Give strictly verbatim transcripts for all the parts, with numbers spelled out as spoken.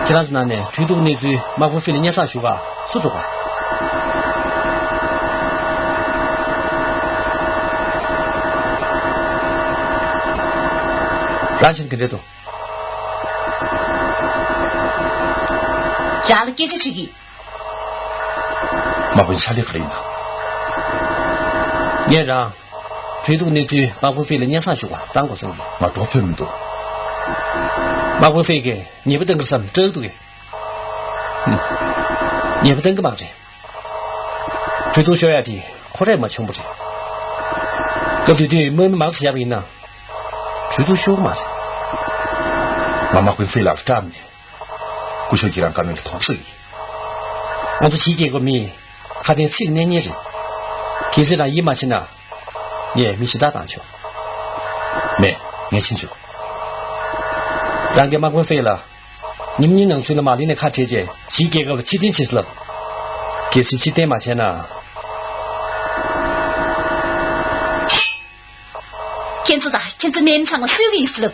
ཁྱེད་རང་ཚོའི་ནང་ནས་གྲོས་བསྡུར་གནས་ཚུལ་དམག་དཔོན་ཧྥེ་ལ་སྙན་སེང་ཞུ་ག་སུ་འགྲོ་ག། རང་ཕྱིན་ག་འདྲས་འདུག། རང་ལ་སྐད་ཆ་དྲིས་ཀྱི། དམག་དཔོན་ཕྱག་ལས་ག་རེ་ཡིན་ན། ངས་རང་། གྲོས་བསྡུར་གནས་ཚུལ་དམག་དཔོན་ཧྥེ་ལ་སྙན་སེང་ཞུ་བར་བཏང་དགོས་བསམ་གྱི། ང་འགྲོ་ཕོད་མི་འདུག། དམག་དཔོན་ཧྥེ་གིས་ཉེས་པ་བཏང་གི་བསམ་སྐྲག་འདུག་གས། ཧུམ། ཉེས་པ་བཏང་གི་མ་རེད། གྲོས་བསྡུར་ཤོར་ཡ་དེ་ཁོ་རས་མ་བྱུང་བ་རེད། སྐབས་དེ་དུས་དམག་མི་མང་ཙམ་བཞག་པ་ཡིན་ན། གྲོས་བསྡུར་ཤོར་མ་རེད། ང་དམག་དཔོན་ཧྥེ་ལགས་ལ་སྐྲག་མེད། སྐུ་ཞབས་ཁྱེད་རང་བཀའ་མོལ་ལ་དོགས་ཟེར་གྱི། ང་ཚོ་ཕྱིའི་རྒྱལ་ཁབ་མི་ཁ་དན་ཚིག་གནས་ངེས་རེད། གལ་སྲིད་རང་ཡིད་མ་ཆེས་ན། ངས་མི་གཞན་དག་བཏང་ཆོག། མེད། ངས་ཕྱིན་ཆོག། རང་གིས་དམག་དཔོན་ཧྥེ་ལ། ཉིན་གཉིས་ནང་ཚུན་ལ་མ་ལི་ནས་ཁ་བྲལ་རྗེས་ཕྱིའི་རྒྱལ་ཁབ་ལ་ཕྱིར་འཐེན་བྱེད་ཟེར་ལབ། གལ་སྲིད་ཕྱིར་འཐེན་མ་བྱས་ན། ཁྱེད་ཚོ་དང་ཁྱེད་ཚོའི་སྨན་ཚང་མ་གསོད་ཀྱི་ཡིན་ཟེར་ལབ།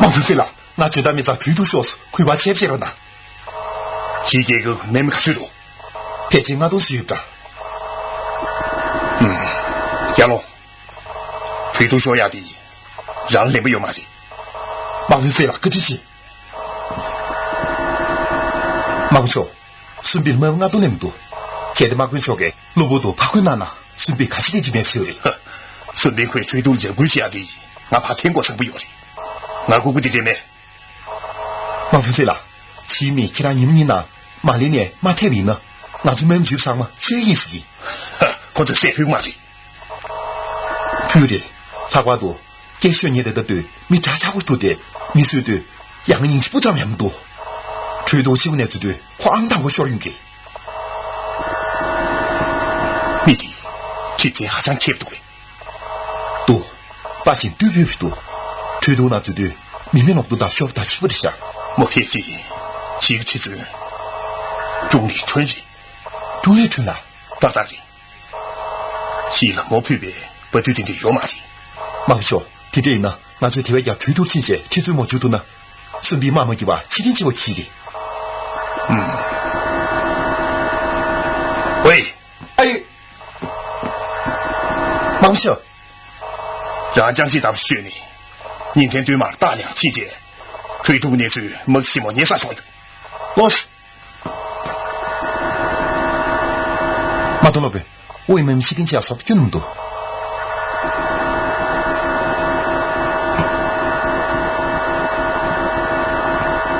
དམག་དཔོན་ཧྥེ་ལགས། ང་ཇོ་ཏ་མི་ཚང་གྲོས་བསྡུར་ཤོག་གུས་པ་ཆེ་བྱེད་རོགས་གནང་། ཕྱིའི་རྒྱལ་ཁབ་མི་མི་ག་ཚོད་འདུག། ཕལ་ཆེར་ལྔ་སྟོང་ཙམ་ཡོད་པ་འདྲ། ཡར་ལོངས། གྲོས་བསྡུར་ཤོར་ཡག་དེ་རང་ལེན་པ་ཡོད་མ་རེད། དམག་དཔོན་ཧྥེ་ལགས་བཀའ་དྲིན་ཆེ། དམག་དཔོན་མཆོག། སུན་པིར་དམག་མི་ལྔ་སྟོང་ལེན་འདུག། གལ་ཏེ་དམག་དཔོན་མཆོག་གིས་གློ་བུར་དུ་ཕར་འཁོར་གནང་ན་སུན་པིར་ག་ཅི་ལས་ཀྱི་མེད་པ་ཟེར་བ་རེད། སུན་པིར་ཁོས་གྲོས་བསྡུར་ལ་འཇབ་རྒོལ་བྱེད་ཡག་དེ་ང་ཕར་འཐེན་དགོས་བསམ་གྱི་ཡོད་རེད། ང་ལྐུགས་པ་དེ་འདྲས་མེད། དམག་དཔོན་ཧྥེ་ལགས། ཕྱིའི་མིས་ཁྱེད་རང་ཉིན་མོ་གཉིས་ནང་མ་ལི་ནས་མ་ཐར་བ་ཡིན་ན། ང་ཚོ་དམག་མི་ཚོས་ཚང་མ་གསོད་ཀྱི་ཡིན་ཟེར་གྱི། ཧ། ཁོ་ཚོས་བསད་ཕོད་ཀྱི་མ་རེད། ཕོད་རེད། ལྷག་པར་དུ་སྐྱེ་ཤོས་ཉེ་དེ་ལྟ་དུས་མི་དྲག་ཆགས་པོ་འདུག་སྟེ། མི་གསོད་དུས་ཡང་སྙིང་རྗེ་སྤུ་ཙམ་ཡང་མི་འདུག། གྲོས་བསྡུར་ཕྱི་པོ་ནས་འཛུལ་དུས་ཁོ་ཨང་དང་པོ་ཤོར་ཡོང་གི། མི་དེ་ཁྲིམས་འཛིན་ཧ་ཅང་མཁས་པོ་འདུག་གས། འདུག། དཔའ་ཞིང་རྟུལ་ཕོད་པོ་འདུག། གྲོས་བསྡུར་ནང་འཛུལ་དུས་མི་མེད་ལོང་བུ་དང་ཤོར་བ་དང་གཅིག་པ་རེད་ཤག། མོ་ཕལ་ཆེར་ཕྱིའི་ཁྲི་བཙུན་ཀྲུང་ལི་ཁྲུན་རེད། ཀྲུང་ལི་ཁྲུན་ལགས། ཏག་ཏག་རེད། ཕྱིའི་ལ་མོ་ཕུད་པའི་དཔའ་རྟུལ་དེ་འདྲ་ཡོད་མ་རེད། དམག་མཆོག། དེ་འདྲ་ཡིན་ན་ང་ཚོས་དེ་བས་ཀྱང་གྲོས་བསྡུར་ཕྱིན་བྱས་ཁྲི་བཙུན་མོ་འཇུ་ཐུབ་ན། སུན་པིར་དམག་མ་བརྒྱུད་པར་ཕྱིར་འཐེན་བྱེད་པ་གལ་རེད། ཨུམ། ཝེ། ཨ་ཡེ། དམག་མི་ཤོག། རང་ཅང་ཅི་ལྟ་བུ་ཤོད་ནས། ཉིན་ཐེངས་བདུན་མར་ཏཱ་ལིང་ཕྱིན་རྗེས། གྲོས་བསྡུར་གནས་ཚུལ་དམག་སྤྱི་མོ་སྙན་སེང་ཞུ་བ་ཡིན། ལོས། མ་གཏོགས་སློབ་དཔོན། ཝེ་དམག་མི་ཕྱིར་འཐེན་བྱེད་ཡག་བཟོ་འདྲ་སྐྱོན་མི་འདུག།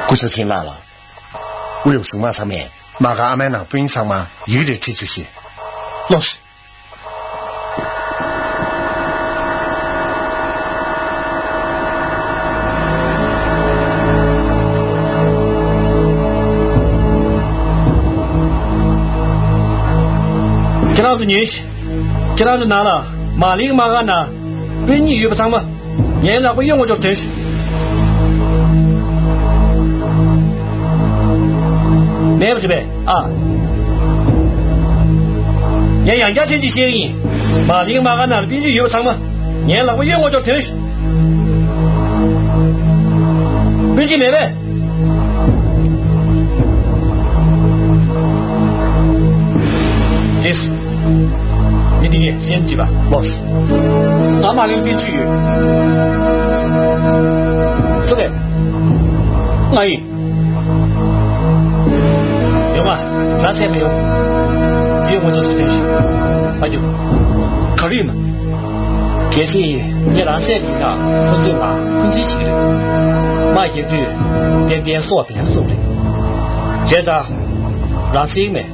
སྐུ་ཞབས་ཆིན་ལགས་ལ། ཝེ་གཟུགས་དམག་ཚང་མས་དམག་སྒར་ཨ་མའི་ནང་དཔོན་ཚང་མ་ཡི་གེ་རེ་བྲིས་བཅུག་ཤིག། ལོས། ཁྱེད་རང་ཚོ་ཉོན་ཞིག། ཁྱེད་རང་ཚོ་ནང་ལ་མ་ལིའི་དམག་སྒར་ནང་དཔོན་གཉིས་ཡོད་པ་ཚང་མ། ངའི་ལག་པ་གཡོན་ངོས་ཕྱོགས་ཐོན་ཤོག། མེད་པ་རེད་པས། ཨ། ངས་ཡང་བསྐྱར་ཐེངས་གཅིག་བཤད་ཀྱི་ཡིན། མ་ལིའི་དམག་སྒར་ནང་ལ་དཔོན་ཆེན་ཡོད་པ་ཚང་མ། ངའི་ལག་པ་གཡོན་ངོས་ཕྱོགས་ཐོན་ཤོག། དཔོན་ཆེན་མེད་པས། རེད། མི་དེ་གས་གཞན་དྲིས་པ། ལོས། ང་མ་ལིའི་དཔོན་ཆེན་ཡོད། སུ་རེད། ང་ཡིན། ཡོང་ང་། རང་བསད་མི་ཡོང་། གཡོན་ངོས་ཕྱོགས་སུ་ཐོན་ཤོག། ཕར་རྒྱུགས། ག་རེ་ཡིན་ན། གལ་སྲིད་ངས་རང་བསད་པ་ཡིན་ན་ཁོ་ཚོས་ང་ཁུངས་འཛིན་བྱེད་ཀྱི་རེད། དམག་རྒྱག་དུས་ཏན་ཏན་སྲོག་བདེ་ཡག་བཟོ་གི་རེད། བྱས་ཙང་། རང་བསད་ཀྱི་མེད།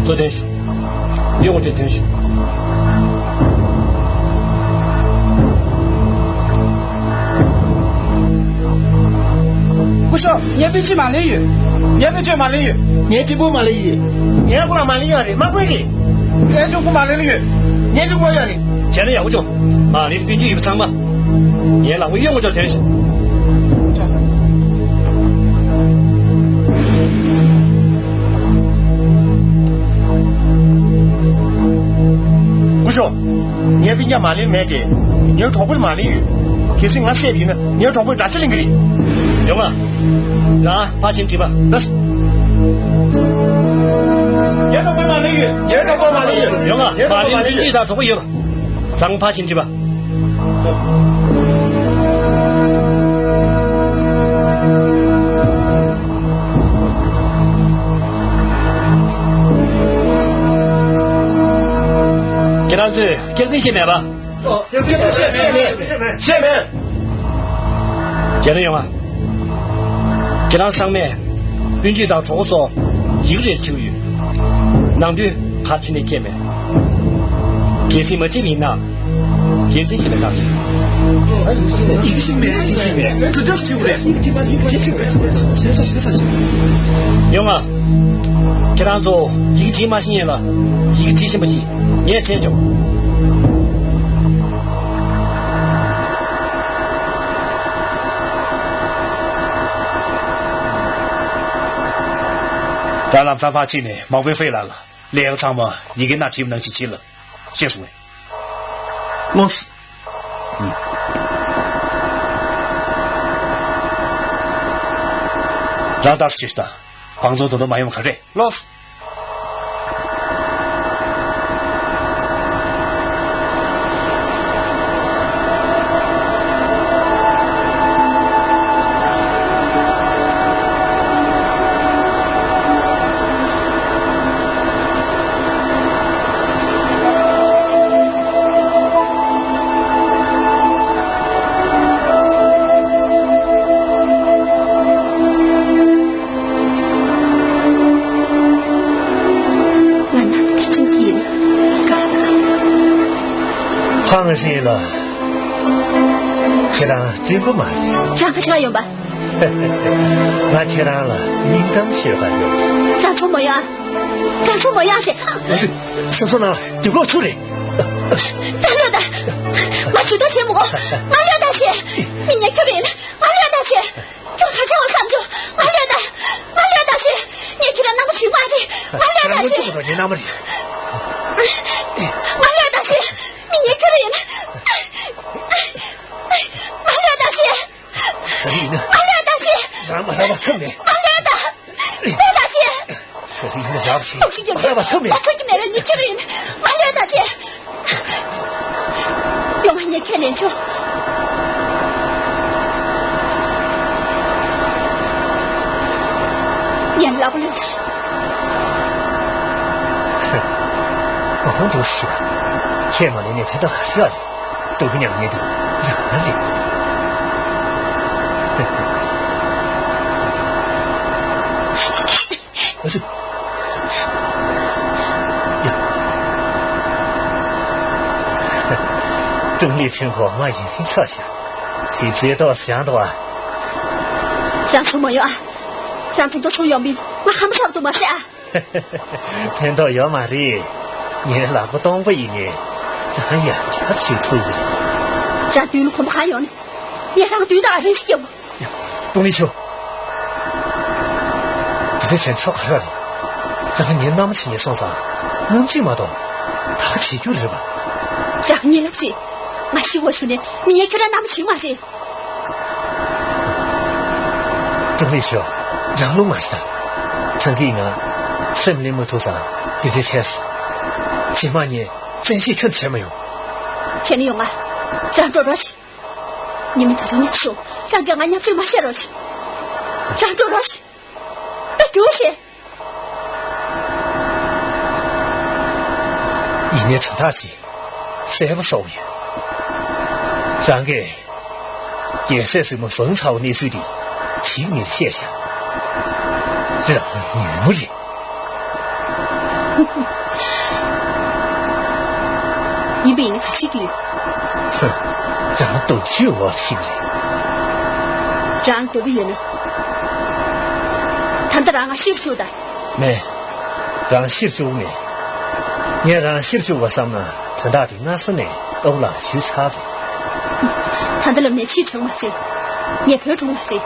ཚུར་ཐོན་ཤོག། གཡོན་ངོས་ཕྱོགས་ཐོན་ཤོག། སྐུ་ཞབས། ངའི་དཔོན་ཆེན་མ་ལིའི་ཡོད། ངའི་དཔོན་ཆེན་མ་ལིའི་ཡོད། ངའི་གཅེན་པོ་མ་ལིའི་ཡོད། ངའི་སྐུ་ལ་མ་ལིའི་ཡོད་རེད། དམག་དཔོན་རེད། ངའི་གཅུང་པོ་མ་ལིའི་ཡོད། ངའི་གཅུང་པོ་ཡོད་རེད། བྱས་ན་ཡག་པོ་བྱུང་། མ་ལིའི་དཔོན་ཆེན་ཡོད་པ་ཚང་མ། ངའི་ལག་པ་གཡོན་ངོས་ཕྱོགས་ཐོན་ཤོག། ཅོ། ངའི་སྤུན་ཀྱག་མ་ལེན་མེད་དེ། ངའི་གྲོགས་པོ་མ་ལེན་ཡོད། གལ་སྲིད་ང་བསད་པ་ཡིན་ན་ངའི་གྲོགས་པོས་དགྲ་ཤ་ལེན་གི་རེད། ཡོང་ང་། རང་ཕར་ཕྱིན་དྲིས་པ། ལགས། ངའི་གྲོགས་པོ་མ་ལེན་ཡོད། ངའི་གྲོགས་པོ་མ་ལེན་ཡོད། ཡོང་ང་། ངའི་གྲོགས་པོ་མ་ལེན་ཡོད། མ་ལེན་སྤུན་མཆེད་དང་གྲོགས་པོ་ཡོད་ལ། རང་ཕར་ཕྱིན་དྲིས་པ། ཁྱེད་རང་ཚོས་སྐྱག་རྫུན་བཤད་མེད་པ། ཨོ། སྐྱག་རྫུན་བཤད་མེད། བཤད་མེད། བཤད་མེད། རྒན་ལགས་ཡོང་ང་། ཁྱེད་རང་ཚང་མས་སྤུན་མཆེད་དང་གྲོགས་པོ་སོགས་ཡིག་རེ་བྲིས་ཡོད། ནང་དོན་ག་ཅི་ནས་སྐྱེས་མེད། གལ་སྲིད་མ་བྲིས་པ་ཡིན་ན། སྐྱག་རྫུན་བཤད་པའི་སྐབས་སུ། ཡིག་ཤིག་མེད། ཡིག་ཤིག་མེད། ཁོ་ཅག་ཅིག་རེད། ཡིག་བྲིས་མ་ཤེས་པ་ཅིག་རེད། ཡོང་ང་། ཁྱེད་རང་ཚོ་ཡིག་བྲིས་མ་ཤེས་ཡས་ལ་ཡིག་བྲིས་ཤེས་པ་ཅིག་ངས་བྱས་ཆོག། ད་ལམ་སང་ཕར་ཕྱིན་ནས་མང་པོའི་ཧྥེ་ལགས་ལ་ལས་ཀ་ཚང་མ་ཡི་གེ་ནང་བྲིས་པ་ནང་བཞིན་བྱེད་ལ། ཤེས་སོང་ངས། ལགས་སོ། རང་ལྟར་ཞིག་དང་བང་མཛོད་དོ་དོ་མ་ཡོང་ག་རེ། ལགས་སོ། ང་ནང་དེ་དྲན་གྱི་ཡིན། དགའ་ལ། ཧང་ཧྲི་ལ། ཁྱེད་རང་དྲན་པ་མ་རེད། རང་ག་ཆ་ཡོང་པ། ང་ཁྱེད་རང་ལ་སྙིང་གཏམ་ཤོད་ག་ཡོང་། རང་ཚོ་མ་ཡོང་ཨ། རང་ཚོ་མ་ཡོང་ཨ་ཟེར། སེམས་ཚོར་ནང་དུག་ལོག་ཚུར་རེད། རང་ལོས་དང་། ང་ཇུས་གཏོགས་བྱེད་མི་དགོས། ང་ལོས་དང་ཞེས། མི་ངན་ཁྱོད་རེད། ང་ལོས་དང་ཞེས། ཁྱོད་ག་ཆ་བ་བསམ་ཚོ། ང་ལོས་དང་། ང་ལོས་དང་ཞེས། ངས་ཁྱེད་ལ་རྣམ་པ་བྱིན་མ་རེད། ང་ལོས་དང་ཞེས། ཁྱེད་རང་ཚོ་ངའི་རྣམ་པ་རེད། ང་ལོས་དང་ཞེས། མི་ངན་ཁྱོད་རེད། ང་ལོས་དང་ཞེས། ད་རེས་ཡིན་ན། ང་ལོས་དང་ཞེས། རང་མ་རག་པ་ཐབས་མེད། ང་ལོས་དང་། ལོས་དང་ཞེས། ད་རེས་ཡིན་ན་རག་ཞེས། ཐུགས་རྗེ་ཆེ། མ་རག་པ་ཐབས་མེད། ང་ཐུགས་ཀྱི་མེད་པའི་མི་ཁྱོད་རེད། ང་ལོས་དང་ཞེས། ཡོང་ང་ངས་ཁས་ལེན་ཆོག། ངས་ལབ་ལོས་ཤིག། ཨོ་འགྲོ་ཤི། ཁས་མ་ལེན་ནས་དེ་ལྟར་ག་རེ་ཡོད་རེད། སྡུག་མྱངས་ཉེས་དེ་རང་རེད། ཨ་ཙི། ཡ། ཀྲུང་ལི་ཆུན་གོང་མ་ཡིན་ཧྲིན་ཆོག་ཤག། ཞིག་རྩེ་ཏོག་བཞག་འདུག་ཨ། རང་ཚོ་མ་ཡོང་ཨ། རང་ཚོ་འདུ་ཚོང་ཡོང་མིན་ང་ཧམ་ཧྲབ་ཏུ་མ་ཟད་ཨ། ཕན་ཐོགས་ཡོད་མ་རེད། ངའི་ལག་པ་སྟོང་པ་ཡིན་ནའི། རང་ཡང་བསྐྱར་བྱེད་ཐུབ་ཀྱི་རེད། རང་མདུན་ལ་གོམ་པ་གང་ཡོང་ནས། ངས་རང་མདུན་དུ་ཨ་རིང་ཞིག་རྒྱབ། ཀྲུང་ལི་ཆུན། འདི་འདྲ་བྱས་ཆོག་ག་རེ་རེད། རང་ངའི་མནའ་མ་བྱེད་ངེས་སོང་ཙང་། རྔམ་བརྗིད་མ་གཏོགས་ད་ག་བྱེད་རྒྱུ་རེད་པ། རང་ཉིད་ལབ་རེད། ང་ཤི་བ་བྱུང་ནས་མི་ངན་ཁྱོད་རང་མནའ་མ་བྱེད་མ་རེད། ཀྲུང་ལི་ཆུན། རང་བློ་མ་ཤི་ད། རང་གིས་ང་སེམས་ལེན་མ་ཐུབ་ཙང་འདི་འདྲའི་ཐལ་སོང་། རྗེས་མ་ངས་བཙན་ཤེད་ཁྱོན་བྱེད་མ་ཡོང་། བྱས་ན་ཡོང་ང་། རང་འགྲོ་རོགས་བྱེད། ཉི་མ་ད་དུང་ཉལ་ཤོག། རང་གིས་ང་ཉམ་ཆུང་མ་བཤད་རོགས་བྱེད། རང་འགྲོ་རོགས་བྱེད། ད་རྒྱུགས་ཤིག། ཡིན་ནའི་དོན་དག་ཅིག་གསལ་པོ་བཟོ་དགོས་ཡོད། རང་གིས་རྒྱལ་སྲས་བཙུན་མོ་བང་ཚ་བའི་གནས་ཚུལ་འདི་གཞིག་ནས་བཤད་བཞག། རང་ཉོན་མོངས་རེད། ཡིན་པས་ཡིན་ན་ག་བྱེད་ཀྱི་ཡོད། ཧུ། རང་སྡུག་ཤོས་འོག་ཕྱིན་རེད། རང་སྡུག་གི་ཡོད་ན། ད་ལྟ་རང་ང་ཤི་བཅུག་དང་། མེད། རང་ཤི་བཅུག་མེད། ངས་རང་ཤི་བཅུག་པ་བསམ་ན་དོན་དག་དེ་སྔ་ས་ནས་ཨ་ཁུ་ལགས་ལ་ཞུས་ཚར་འདུག། ད་ལྟ་ལབ་ནས་ཕྱིར་དྲན་མ་བྱེད། ངས་བོད་འགྲོ་མ་རེད།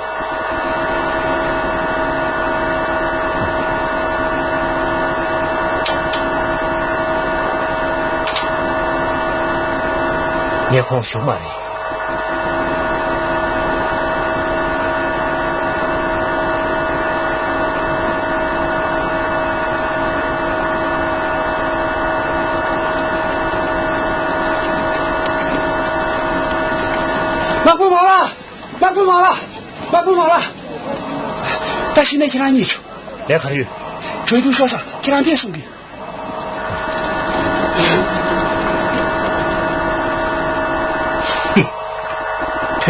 ངས་ཁོང་ཞུ་མ་རེད། དམག་དཔོན་མ་ལགས། དམག་དཔོན་མ་ལགས། དམག་དཔོན་མ་ལགས། ད་ཤི་ན་ཁྱེད་རང་གཉིད་བཅུག་ལས་ག་རེ་ཡོད། གྲོས་བསྡུར་ཤོར་ས་ཁྱེད་རང་ཕེབས་གསུང་གི།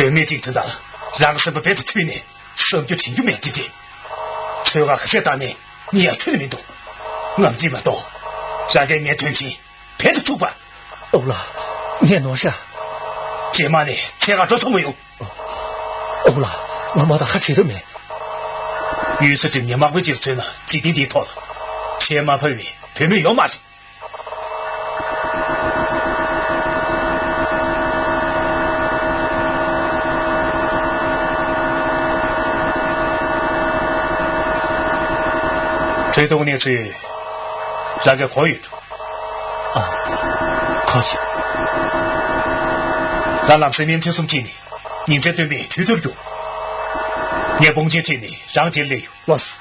བུད་མེད་ཅིག་དོན་དག་རང་གི་སེམས་པ་རྦད་དེ་འཁྲུད་ནས་བསམ་རྒྱུ་དྲན་རྒྱུ་མེད་ཀི་ཅི། ཚོད་དཀའ་ག་ཚད་བཏང་ནས་གཉིད་ཡང་ཁུག་ནི་མི་འདུག་ངམ་ཅིག་མ་གཏོགས་རང་གིས་ངའི་དོན་ཆེན་བེད་དུ་བཅུག་པ། ཨོ་ལགས། ངས་ནོར་ཤག་རྗེས་མ་ནས་ཐད་ཀར་འགྲོ་ཆོག་མི་ཡོང་། ཨོ་ལགས། ང་མ་དང་ཁ་བྲལ་འདོད་མེད། གཡུལ་ས་ཁྲིམས་ཉེས་དམག་དཔོན་ཅིག་བཙོན་ན་འཇིག་རྟེན་འདིའི་ཐོག་ལ་ཁྲལ་མ་ཕབ་པའི་བུད་མེད་ཡོད་མ་རེད། གྲོས་བསྡུར་གནས་ཚུལ་རང་གིས་གོ་ཡོད་འགྲོ། ཨ། ཁ་ཤས། ད་ལམ་སེང་བརྙན་འཕྲིན་གསུམ་ཁྲིད་ནས་ཉིན་མཚན་སྟོན་པའི་གྲོས་བསྡུར་རྒྱུགས། ངས་དཔུང་ཆེན་ཁྲིད་ནས་རང་རྗེས་སླེབས་ཡོང་། ལགས་སོ།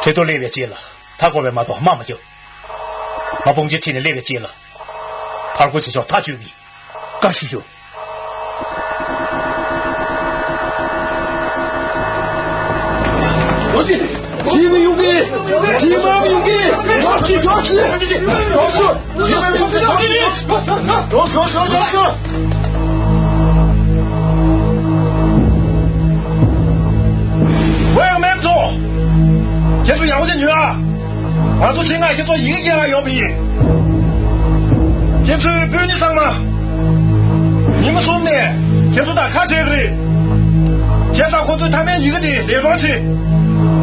གྲོས་བསྡུར་སླེབས་པའི་རྗེས་ལ་ད་གོ་བས་མ་གཏོགས་དམག་མ་རྒྱབ། ང་དཔུང་ཆེན་ཁྲིད་ནས་སླེབས་པའི་རྗེས་ལ་ཕར་རྒོལ་བྱེད་ཕྱོགས་ཐག་གཅོད་ཀྱིས། བཀའ་ཞུ་ཞུ། ལོ་ཅི། ཁྱིམ་ཡོང་གི། ཁྱིམ་མམ་ཡོང་གི། ལོ་ཅི་ལོ་ཅི། ལོ་ཅི། ཁྱིམ་མམ་ཡོང་གི། ལོ་ཅི། ལོ་ཅི། ལོ་ཅི། ལོ་ཅི། ཝེ་མེབ་ཚོ། ཁྱེད་ཚོ་ཡག་པོ་ཅིག་ཉོན་ཨ། ང་ཚོ་ཆེད་མངགས་ཁྱེད་ཚོ་ཡི་གེ་རྒྱག་ག་ཡོང་བ་ཡིན། ཁྱེད་ཚོའི་སྤུན་ནི་ཚང་མ། ཉི་མ་གསུམ་ནས་ཁྱེད་ཚོ་དང་ཁ་བྲལ་གི་རེད། བྱས་ཙང་ཁོ་ཚོའི་མཐའ་མའི་ཡི་གེ་དེ་ལེགས་པར་བྱེད།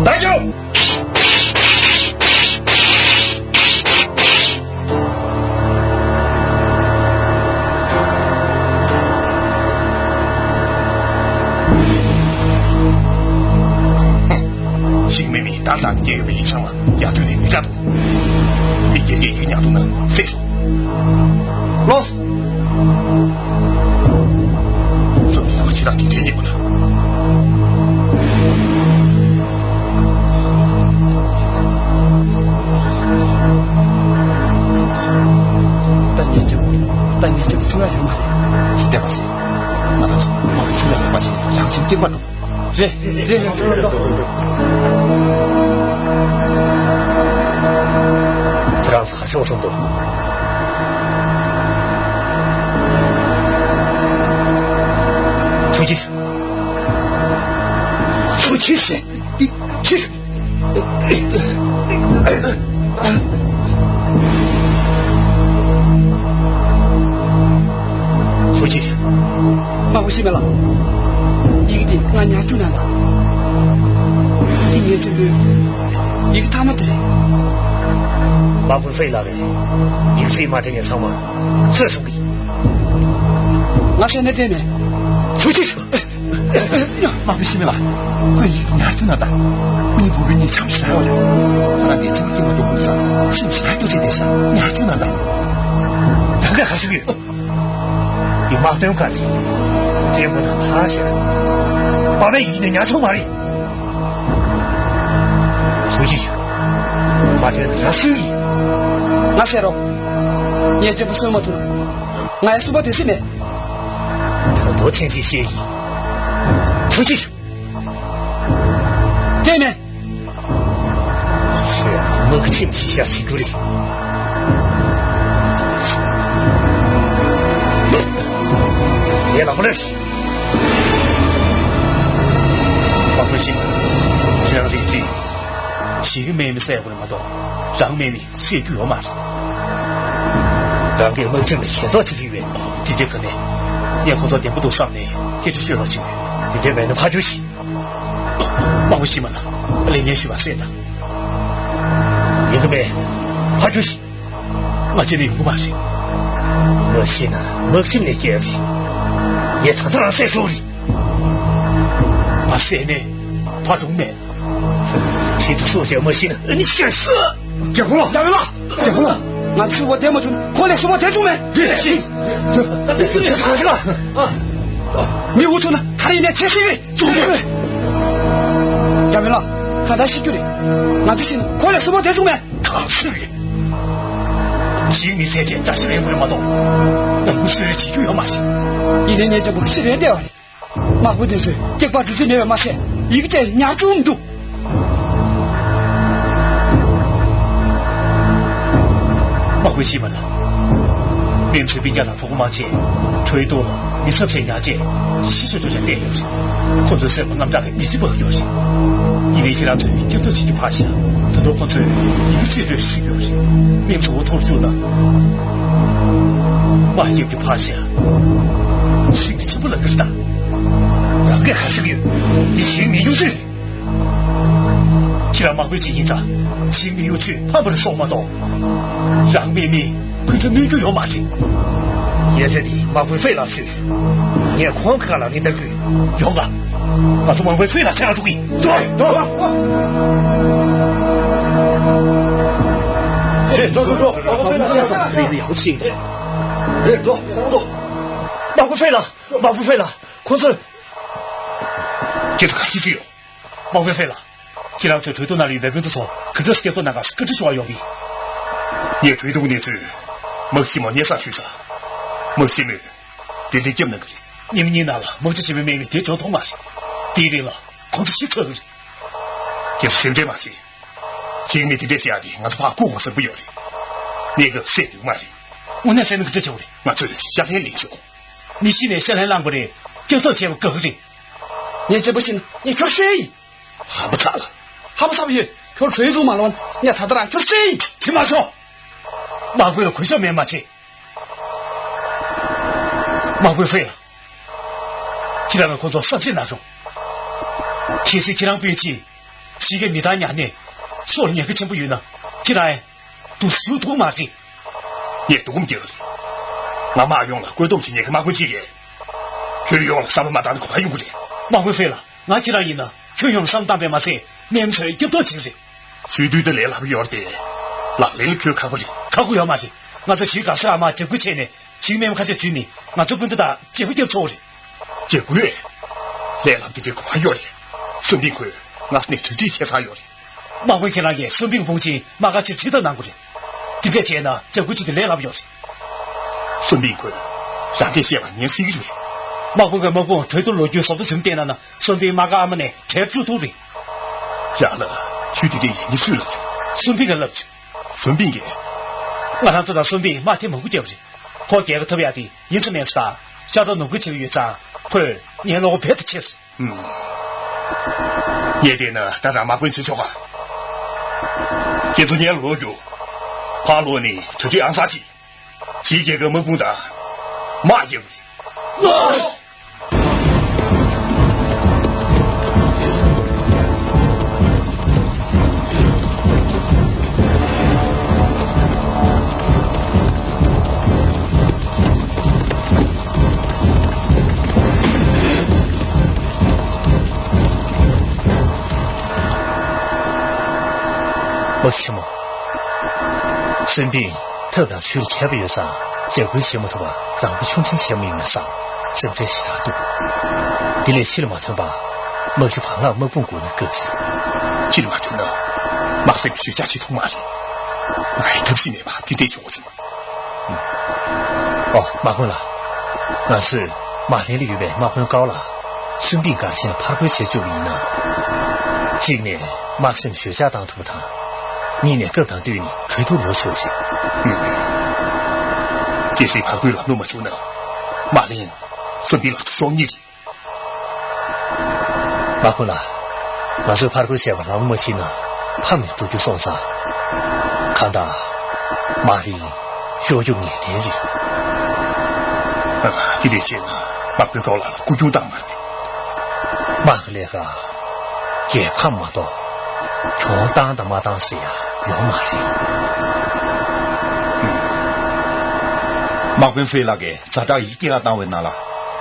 བདག་སྐྱོབ། ཤིང་མེ་མི་ཏག་ཏག་ནས་སྐྱེས་ཡོད་པའི་ཡིག་ཚང་ལ་ཡར་ཐོན་ནས་མི་འདྲ་འདུག་མི་སྒེར་གྱི་ཡིག་ཉར་འདུག་ན་གསལ་ཤོག་ལོས། བསམ་ཡག་ཆེ་དྲགས་དེ་འདྲའི་ཉེས་པ་ལ། ད་ངས་ཅི་ད་ངས་ཅི་ཐུབ་ཡ་ཡོད་མ་རེད། ཅི་བདེ་བ་ཞིག་ང་རང་ཚོ་མ་རེད་ཤུལ་ལ་ཡོད་པ་ཞིག་རང་ཁྱིམ་སྐྱིད་པ་འགྲོ། རེད་རེད་རེད། ཁྱེད་རང་ཚོ་ག་ཤོག་བསམ་འདུག་ཐུགས་རྗེ་ཆེ། ཐུགས་རྗེ་ཆེ། ཆེ། ཐུགས་རྗེ་ཆེ། དམག་དཔོན་ཤི་མེ་ལགས། ཡི་གེ་དེ་ང་ཉར་བཅུག་གནང་དང་། འདི་ངའི་གཅེན་པོའི་ཡི་གེ་མཐའ་མ་དེ་རེད། དམག་དཔོན་ཧྥེ་ལགས་ཀྱིས་ཡིག་ཚད་མ་སྤྲད་མཁན་ཚང་མ་གསོད་གསུང་གི། ང་བསད་ནས་སྤྲད་མེད། ཐུགས་རྗེ་ཆེ། དམག་དཔོན་ཤི་མེ་ལགས། ཁོས་ཡིག་དེ་ཉར་བཅུག་གནང་དང་། ཁོ་གཉིས་བུ་སྤུན་གཉིས་འཆམ་ཞེ་དྲག་ཡོད་རེད། ཁོ་རང་གིས་ཚེ་མ་སྐྱེལ་བ་འགྲོ་དགོས་ས་སེམས་ཞེ་དྲག་སྐྱོ་བྱས་བསྡད་ཤག་ཉར་བཅུག་གནང་དང་། ད་ག་ག་ཞིག་ཡོད། འདི་དམག་དོན་ཁག་རེད། རྩེད་མོ་དང་ཐག་ཤར། པ་ཕས་ཡིན་ན་ཉར་ཆོག་མ་རེད། ཐུགས་རྗེ་ཆེ། མ་དྲན་ན་ར་སུ་ཡིན། ང་བསད་རོགས། ངས་གཅེན་པོ་གསོད་མ་ཐུབ་ན། ང་ཡང་སུ་པ་དེ་སྲིད་མེད། ད་དུང་ཚིག་གཅིག་བཤད་ཀྱི། ཐུགས་རྗེ་ཆེ། བྱས་མེད། ཁྱེད་དམག་ཁྲིམས་ཞིག་བཞག་ཟེར་རྒྱུ་རེད། ངས་ལམ་ལས། དམག་དཔོན་ཤི་མེ། ཁྱེད་རང་རིགས་གཅིག་བྱེད་ཀྱི་མེད་མི་བསད་དགོས་རེད་མ་གཏོགས་རང་མེད་མི་བསད་རྒྱུ་ཡོད་མ་རེད། རང་གིས་དམག་ཁྲིམས་ལ་ཞེན་ཁྲག་བྱེད་ཀྱི་ཡོད་པས་དེ་འདྲའི་ག་ནས་ངས་ཁོ་ཚོ་བདེ་པོ་འདུག་བསམ་ནས་སྐད་ཆ་ཤོད་རོགས་བྱེད། དེ་འདྲའི་མེད་ན་ཕར་རྒྱུགས་ཤིག་དམག་དཔོན་ཤི་མེ་ལགས། ལས་ངན་ཞུས་པ་གསན་དང་། ཡིན་གྱི་མེད། ཕར་རྒྱུགས་ཤིག་ང་བྱས་ན་ཡོང་གི་མ་རེད། མ་ཤི་ན་དམག་ཁྲིམས་ནས་བཀལ་བ་རེད། ངས་ད་ལྟ་རང་བསད་ཆོག་རེད། མ་བསད་ནས་ཕར་འགྲོ་མེད། ཁྱེད་ཚོ་སྲོག་བཅད་མ་ཤི་ན་ཨ་ནི་ཤི། རྒྱལ་པོ་ལགས། རྒྱལ་པོ་ལགས། རྒྱལ་པོ་ལགས། ང་ཚོའི་བ་དེ་མ་བྱུང་ཁོ་ལས་སུ་བ་དེ་བྱུང་མེད། དེ་ཞིག་དེ་ག་ཞིག་ལ། མི་འུ་ཐུག་ན་ག་རེ་ཡིན་ནས་ཆེ་ཤེས་རེད། བྱུང་དེ་རེད། རྒྱ་མི་ལ་ག་འདྲ་ཤི་རྒྱུ་རེད། ང་ཚོ་ཤི་ན་ཁོ་ལས་སུ་བ་དེ་བྱུང་མེད། ད་ཤི་རེད། ཞིག་མི་ཚེ་ཆེ་འདྲ་ཤི་རེད་མོད་མ་གཏོགས་ལམ་བུ་སུ་རེ་བྱེད་རྒྱུ་ཡོད་མ་རེད། ཡིན་ནའི་ཉེ་ཅན་པོ་ཤི་རེད་བསྡད་པ་རེད། དམག་དཔོན་དེ་ཚོས་སྐྱེག་པ་འདྲུ་རྩིས་མེད་པ་མ་ཟད་ཡི་གེ་བཅས་ཉར་བཅུག་མི་འདུག་དམག་དཔོན་ཤི་བ་ལ། མེམ་ཚོས་སྤུན་ཀྱག་དང་གྲོགས་པོ་མང་ཆེ་གྲོས་གཏོང་ལ་མི་ཚབ་བྱས་ཉག་བཅས་ཤི་ཆོག་ཆོག་ཆ་བལྟས་ཡོད་རེད། ཁོ་ཚོའི་སེམས་ལ་དངངས་སྐྲག་གི་མི་ཚེ་འབར་ཡོད་རེད། ཡིན་ནའི་ཁྱེད་རང་ཚོས་སྐྱབས་ཐབས་བྱེད་རྒྱུ་ཕར་བཞག་ད་དུང་ཁོ་ཚོས་ཡི་གེ་བཅས་ཚོས་ཤི་ཡོད་རེད། མེམ་ཚོ་འུ་ཐུག་བཅུག་ན། དམག་རྒྱབ་རྒྱུ་ཕར་བཞག་ཤིག་ཏུ་ཆེན་པོ་ལ་གིར་ད། རང་གིས་ག་ཟེར་གི་ཡོད། འདི་ཞིག་མི་ཡོང་ཟེར། ཁྱེད་རང་དམག་དཔོན་ཅིག་ཡིན་ཙང་ཞིག་མི་ཡོང་ཆུས་ཕམ་པར་སོང་མ་གཏོགས། རང་མེད་མི་ཁོ་ཚོ་གནོན་རྒྱུ་ཡོད་མ་རེད། ཡ་ཟེར་དེ་དམག་དཔོན་ཧྥེ་ལགས་ཞུས། ངས་ཁོང་གི་ཁ་ལ་ནི་བསྡད་དགོས། ཡོང་ག་ང་ཚོ་དམག་དཔོན་ཧྥེ་ལགས་ཁྲིད་ལ་འགྲོ་གི་ཡིན། འགྲོ། འགྲོ། ཧེ་འགྲོ་འགྲོ་འགྲོ། དམག་དཔོན་ཧྥེ་ལགས་ཁྲིད་ལ་ཡག་པོ་ཕྱིན། རེད་འགྲོ་འགྲོ། དམག་དཔོན་ཧྥེ་ལགས། དམག་དཔོན་ཧྥེ་ལགས། ཁོང་ཚོས། ཁྱེད་ཚོ་ག་ཞིག་བྱེད་ཡོད། དམག་དཔོན་ཧྥེ་ལགས། ཁྱེད་རང་ཚོའི་གྲོས་བསྡུར་ནང་ལ་ཡོད་པའི་སྤུན་ཟླ་ཚོ་ག་འདྲ་སྐྱེལ་གཏོང་གནང་ག་བཀའ་འདྲི་ཞུ་བར་ཡོང་གི། ངས་གྲོས་བསྡུར་གནས་ཚུལ་དམག་སྤྱི་མོ་སྙན་སེང་ཞུས་ཙང་། དམག་སྤྱི་མོས་དེ་འདྲའི་སྐྱབས་གནང་གི་རེད། ཉིན་གཉིས་ནང་ལ་དམག་སྤྱི་ཆེན་མོའི་མིང་ནས་དེ་འབྱོར་ཐུབ་མ་རེད། དེའི་རིང་ལ་ཁོང་ཚོ་ཤི་ཚར་གི་རེད། ཁྱེད་ཚོ་སེམས་ཁྲལ་མ་བྱེད། ཇིང་མི་དེ་འདྲས་བྱེད་ཡག་དེ་ང་ཚོ་ཕར་བཀུག་དགོས་བསམ་གྱི་ཡོད་རེད། གནས་སྐབས་སེལ་འདུག་མ་རེད། དངོས་གནས་བཤད་ན་ག་འདྲ་བྱེད་དགོས་རེད། ང་ཚོས་ཤ་ལན་ལེན་ཆོག་མི་ཤི་ནས་ཤ་ལན་བླངས་པ་རེད། སྐྱོབ་ཐབས་བྱས་པ་དགའ་གི་རེད། ངས་གཅེན་པོ་ཤི་ན་ངས་ཁྱོད་བསད་ཡིན། ཧ་མ་ཚ་ལ། ཧ་མ་ཚ་བ་ཡོད། ཁྱོད་གྲོས་འདུག་མ་ལོན་ངས་ད་ལྟ་རང་ཁྱོད་བསད་ཡིན། ཁྲིད་མ་ཤོག་དམག་དཔོན་ལ་གུས་ཞབས་མེད་མ་བྱེད། དམག་དཔོན་ཧྥེ་ལགས། ཁྱེད་རང་གིས་ཁོ་ཚོ་བསམ་ཤེས་གནང་རོགས། གལ་སྲིད་ཁྱེད་རང་སྤུན་མཆེད་ཕྱི་རྒྱལ་མི་གཏང་ཉག་ནས་སྲོག་ལ་ཉེན་ཁ་ཆེན་པོ་ཡོད་ན་ཁྱེད་རང་ཡང་སྡུག་ཞུ་ཐུབ་མ་རེད། ངས་སྡུག་སྒོམ་རྒྱག་གི་རེད། ང་དམག་ཡོངས་ལ་བཀོད་འདོམས་བྱེད་མཁན་གྱི་དམག་དཔོན་གཅིག་རེད། ཁྱོད་ཡོངས་ལ་བསམ་བློ་མ་བཏང་ན་གོ་བ་ཡོང་གི་རེད། དམག་དཔོན་ཧྥེ་ལགས། ང་ཁྱེད་རང་ཡིན་ན་ཁྱོད་ཡོངས་ལ་བསམ་བློ་བཏང་པས་མ་ཚད་མེམ་ཚོའི་སྐྱབས་ཐོག་བྱེད་ཀྱི་རེད། ཞུ་དུས་དེ་ལས་སླ་པོ་ཡོད་རེད་དེ། ལག་ལེན་ལ་ཁྱོད་ཁག་པོ་རེད། ཁག་པོ་ཡོད་མ་རེད། ང་ཚོ་ཞིག་དགའ་བསུ་ཨ་མ་འཇབ་རྒོལ་བྱས་ནས་ཞིག་མེམ་ཁ་ཤས་འཛུལ་ནས་ང་ཚོ་སྤུན་ཟླ་དང་འཇབ་རྒོལ་རྒྱབ་ཆོག་རེད། འཇབ་རྒོལ། ལས་སླ་པོ་དེ་འདྲའི་གོ་བ་ཡོད་རེད། སུན་པིན་ཁོས་ང་ཚོ་ནས་གྲ་སྒྲིག་བྱས་ཚར་ཡོད་རེད། དམག་དཔོན་ཁྱེད་རང་གིས་སུན་པིན་དཔུང་ཆེན་དམག་སྒར་ཕྱིར་ཁྲིད་ཐབས་གནང་དགོས་རེད། དེ་འདྲས་བྱས་ན་འཇབ་རྒོལ་བྱེད་དུས་ལས་སླ་པོ་ཡོད་རེད། སུན་པིན་ཁོས་རང་གིས་བཤད་པ་ཉན་སྲིད་ཀྱི་རེད། དམག་དཔོན་གྱིས་དམག་དཔུང་གྲོས་བསྡུར་ལོ་རྒྱུས་ཟབ་ཏུ་ཟིན་བལྟས་ན་ན་སུན་པིན་དམག་སྒར་ཨ་མ་ནས་བྲལ་བཅུག་ཐུབ་རེད། རང་ལ་ཆོས་དེ་འདྲས་ཡིན་ནི་སུས་ལབ་བྱུང་། སུན་པིན་གྱིས་ལབ་བྱུང་། སུན་པིན་གྱིས། ང་རང་ཚོ་དང་སུན་པིན་དམག་འཐེན་མང་པོ་བརྒྱབ་པ་རེད། ཁོ་རྒྱལ་ཁ་ཐོབ་ཡག་དེ་ཡིན་ས་མེད་ས་དང་ཤ་ཁྲག་ནོར་འཁྲུལ་བྱེད་ཀྱི་ཡོད་ཙང་ཁོས་ངའི་བློ་ཁོག་རྦད་དེ་ཆེ་སོང་། ཨུམ། ངས་བལྟས་ན་ད་རང་དམག་དཔོན་བྱེད་ཆོག་ག་ཁྱེད་ཚོ་ངའི་ལོག་རྒྱུ། ཕར་ལོག་ནས་གྲ་སྒྲིག་ཨང་གསར་གྱིས། ཕྱིའི་རྒྱལ་ཁབ་དམག་དཔུང་དང་། དམག་རྒྱག་གི་རེད། ཨོ་ཆི་མོ། སུན་པིན་ཐབས་དང་ཚུལ་མཁས་པོ་ཡོད་ཙང་འཇབ་རྒོལ་བྱེད་མ་ཐུབ་པ་རང་དབང་ཆུང་འདྲེན་བྱས་མ་ཡིན་ན་བསམ་སེམས་ཁྲལ་ཞེ་དྲག་འདུག་དེ་ལས་ཕྱིར་མ་ཐོན་པ་དམག་སྤྱི་བང་ལག་དམག་དཔུང་བསྐུར་ན་སྐབས་རེད། ཕྱིར་མ་ཐོན་ན་དམག་སེམས་ཞོད་འཇགས་བྱེད་ཐུབ་མ་རེད། ང་ཡི་ཐབས་ཤེས་མེད་པ་དེ་འདྲས་བྱུང་བ་བྱུང་། ཨོ་དམག་དཔོན་ལགས། ང་ཚོས་མ་ལན་ལ་ཡོད་པའི་དམག་དཔོན་ཀའོ་ལགས་སུན་པིན་སྒར་ཕྱིན་ལ་ཕར་རྒོལ་བྱེད་བཅུག་པ་ཡིན་ན། གཅིག་ནས་དམག་སེམས་ཞོད་འཇགས་བཏང་ཐུབ་པ་དང་། གཉིས་ནས་སྐབས་དང་བསྟུན་ནས་གྲོས་བསྡུར་ལོག་ཆོག་རེད། ཨུམ། གལ་སྲིད་ཕར་རྒོལ་ལམ་ལྷོང་མ་བྱུང་ན། མ་ལན་སུན་པིན་ལག་ཏུ་ཤོར་ངེས་རེད། དམག་དཔོན་ལགས། ང་ཚོས་ཕར་རྒོལ་བྱས་པ་ལམ་ལྷོང་མ་ཕྱིན་ན་ཕམ་ནས་འགྲོ་རྒྱུ་སོང་ཙང་། གང་ལྟར་མ་ལན་ཤོར་རྒྱུ་ངེས་གཏན་རེད། ཨ། དེ་འདྲ་བྱས་ན་དམག་དཔོན་ཀའོ་ལགས་ལ་སྐུ་སྒེར་བཏང་མ་རེད། དམག་གི་ལས་ཀ་རྒྱལ་ཕམ་མ་གཏོགས་གྱོང་བཏང་དང་མ་བཏང་ཟེར་ཡ་ཡོད་མ་རེད། དམག་དཔོན་ཧྥེ་ལགས་ཀྱིས་ཛ་དྲག་ཡིག་སྐྱེལ་ག་བཏང་བའི་ནང་ལ་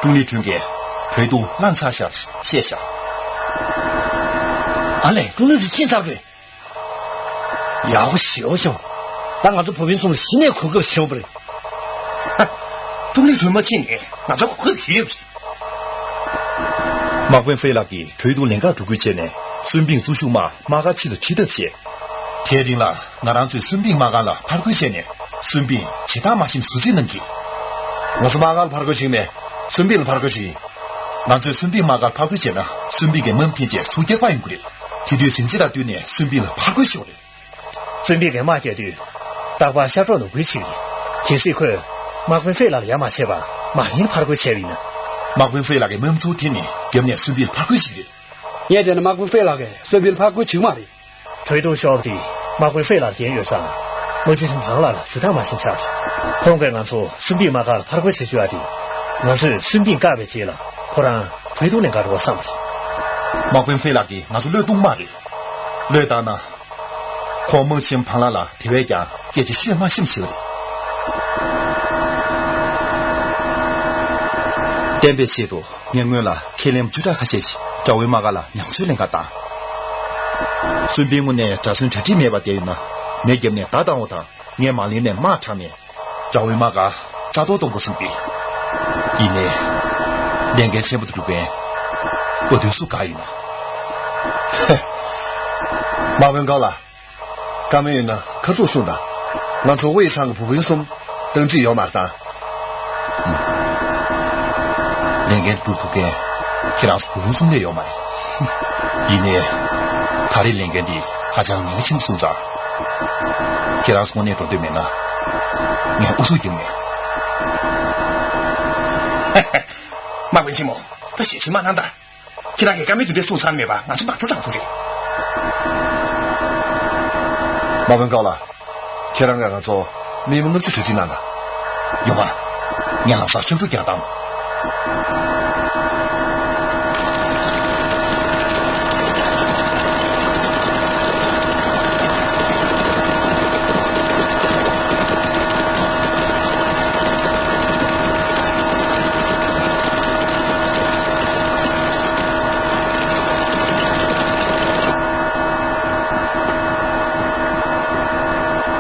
ཀྲུང་ལི་ཁྲུན་གྱིས་གྲོས་བསྡུར་བླངས་ཚར་ཤག་བཤད་ཤག་ཨ་ལས། ཀྲུང་ལི་ཁྲུན་ཕྱིན་ཚར་རེད། ཡག་པོ་ཞེ་པོ་བྱུང་། ད་ང་ཚོ་བུ་སྤུན་གསུམ་ལ་གཞི་ནས་གོ་སྐབས་བྱུང་བ་རེད། ཧ། ཀྲུང་ལི་གྲོས་མ་ཕྱིན་ནས་ང་ཚོ་གོ་སྐབས་ཞིག་ཡོད་རེད། དམག་དཔོན་ཧྥེ་ལགས་ཀྱིས་གྲོས་བསྡུར་ལན་འགག་འགྲོ་དགོས་བྱས་ནས་སུན་ཕིང་གཙོ་བཞུགས་དམག་དམག་སྒར་ཕྱི་ལ་ཁྲིད་ཐབས་བྱས། དེའི་རིང་ལ་ང་རང་ཚོས་སུན་ཕིང་དམག་སྒར་ལ་ཕར་རྒོལ་བྱས་ནས་སུན་ཕིང་བྱེ་ཐང་དམར་ཤིང་ཟུར་འཛིན་གནང་གིས། ང་ཚོ་དམག་སྒར་ལ་ཕར་རྒོལ་བྱས་ནས་སུན་ཕིང་ལ་ཕར་རྒོལ་བྱས་ཡིན། ང་ཚོས་སུན་ཕིང་དམག་སྒར་ལ་ཕར་རྒོལ་བྱས་ན་སུན་ཕིང་གི་དམག་མི་ཐམས་ཅད་ཚུར་རྒྱག་པ་ཡོང་གི་རེད། དེ་དུས་ཟིང་ཆ་ལ་བསྟུན་ནས་སུན་ཕིང་ལ་ཕར་རྒོལ་ཞུ་བ་རེད། སུན་ཕིང་གིས་དམག་རྒྱག་དུས་རྟག་པར་ཤར་ཕྱོགས་ནས་འགུལ་བྱེད་ཀྱི་རེད། གལ་སྲིད་ཁོས་དམག་དཔོན་ཧྥེ་ལགས་ལ་ཡ་མ་བྱས་པར་མར་ལན་ཕར་རྒོལ་བྱས་པ་ཡིན་ན། དམག་དཔོན་ཧྥེ་ལགས་ཀྱིས་དམག་མི་ཚུར་འཐེན་ནས་རྒྱབ་ནས་སུན་ཕིང་ལ་ཕར་རྒོལ་བྱེད་ཀྱི་རེད། ངས་བལྟས་ན་དམག་དཔོན་ཧྥེ་ལགས་ཀྱིས་སུན་ཕིང་ལ་ཕར་རྒོལ་བྱེད་ཀྱི་མ་རེད། གྲོས་བསྡུར་ཤོར་བ་དེ་དམག་དཔོན་ཧྥེ་ལགས་འགན་ཡོད་ཙང་། དམག་སྤྱི་ཆེན་པོ་ཕང་ལགས་ལ་ཞུ་དག་མ་བྱིན་ཆགས་རེད། ཁོང་གིས་ང་ཚོ་སུན་ཕིང་དམག་སྒར་ལ་ཕར་རྒོལ་བྱེད་བཅུག་ཡ་དེ། ང་ཚོས་སུན་ཕིང་བཀག་པའི་རྗེས་ལ་ཁོ་རང་གྲོས་བསྡུར་ལས་འགལ་འགྲོ་བ་བསམ་པ་རེད། དམག་དཔོན་ཧྥེ་ལགས་ཀྱིས་ང་ཚོ་བློས་གཏོང་གི་མ་རེད། བློས་བཏང་ན། ཁོང་དམག་སྤྱི་ཆེན་པོ་ཕང་ལགས་ལ་དེ་བས་ཀྱང་སྐད་ཆ་ཤོད་མ་ཤེས་བྱེད་པ་རེད། བརྟན་པའི་ཆེད་དུ་ངས་སྔོན་ལ་ཁས་ལེན་བཅུ་ཕྲག་ཁ་ཤས་ཤིག་དགྲ་བོའི་དམག་སྒར་ལ་ཉམས་ཚོད་ལེན་ག་བཏང་། སུན་ཕིང་དངོས་གནས་དགྲ་ཟོན་གྲ་སྒྲིག་མེད་པར་བསྡད་ཡོད་ན་མེ་བརྒྱབ་ནས་བརྡ་བཏང་བ་དང་། ངས་མ་ལེན་ནས་དམག་དྲངས་ནས་དགྲ་བོའི་དམག་སྒར་རྩ་གཏོར་གཏོང་དགོས་བསམ་གི། ཡིན་ནའི། ལས་འགན་ཆེན་པོ་དེ་སྒྲུབ་མཁན་དཔའ་རྟུལ་སུ་ག་ཡིན་ན། དམག་དཔོན་ཀའོ་ལགས། བཀའ་མོལ་ཡོད་ན་ཁ་ཚུགས་གསུངས་དང་། ང་གྲོགས་པོ་ཡི་ཚང་གི་བུ་སྤུན་གསུམ་སྟངས་འཛིན་ཡོད་མ་རེད་དང་། ལས་འགན་སྒྲུབ་ཐུབ་མཁན་ཁྱེད་རང་ཚོ་བུ་སྤུན་གསུམ་ལས་ཡོད་མ་རེད། ཡིན་ནའི། ད་རེས་ལས་འགན་འདི་ཧ་ཅང་ཉེན་ཁ་ཆེན་པོ་སོང་ཙང་། ཁྱེད་རང་ཚོ་དངོས་གནས་འགྲོ་འདོད་མེད་ན། ངས་ཨུ་ཚུགས་རྒྱག་མེད། དམག་དཔོན་ཆེན་མོ། ད་ཞེ་ཁྲེལ་མ་གནང་དང་། ཁྱེད་རང་གིས་བཀའ་མོལ་དེ་འདྲ་གསུངས་ཚར་མེད་པ་ང་ཚོ་མ་འགྲོ་དྲག་འགྲོ་རེད། དམག་དཔོན་ཀའོ་ལགས། ཁྱེད་རང་གིས་ང་ཚོ་མི་མང་ལྔ་བཅུ་གྲ་སྒྲིག་གནང་དང་། ཡོང་ང་། ངས་ལམ་སང་ཆུང་ཆུང་རྒྱག་དང་།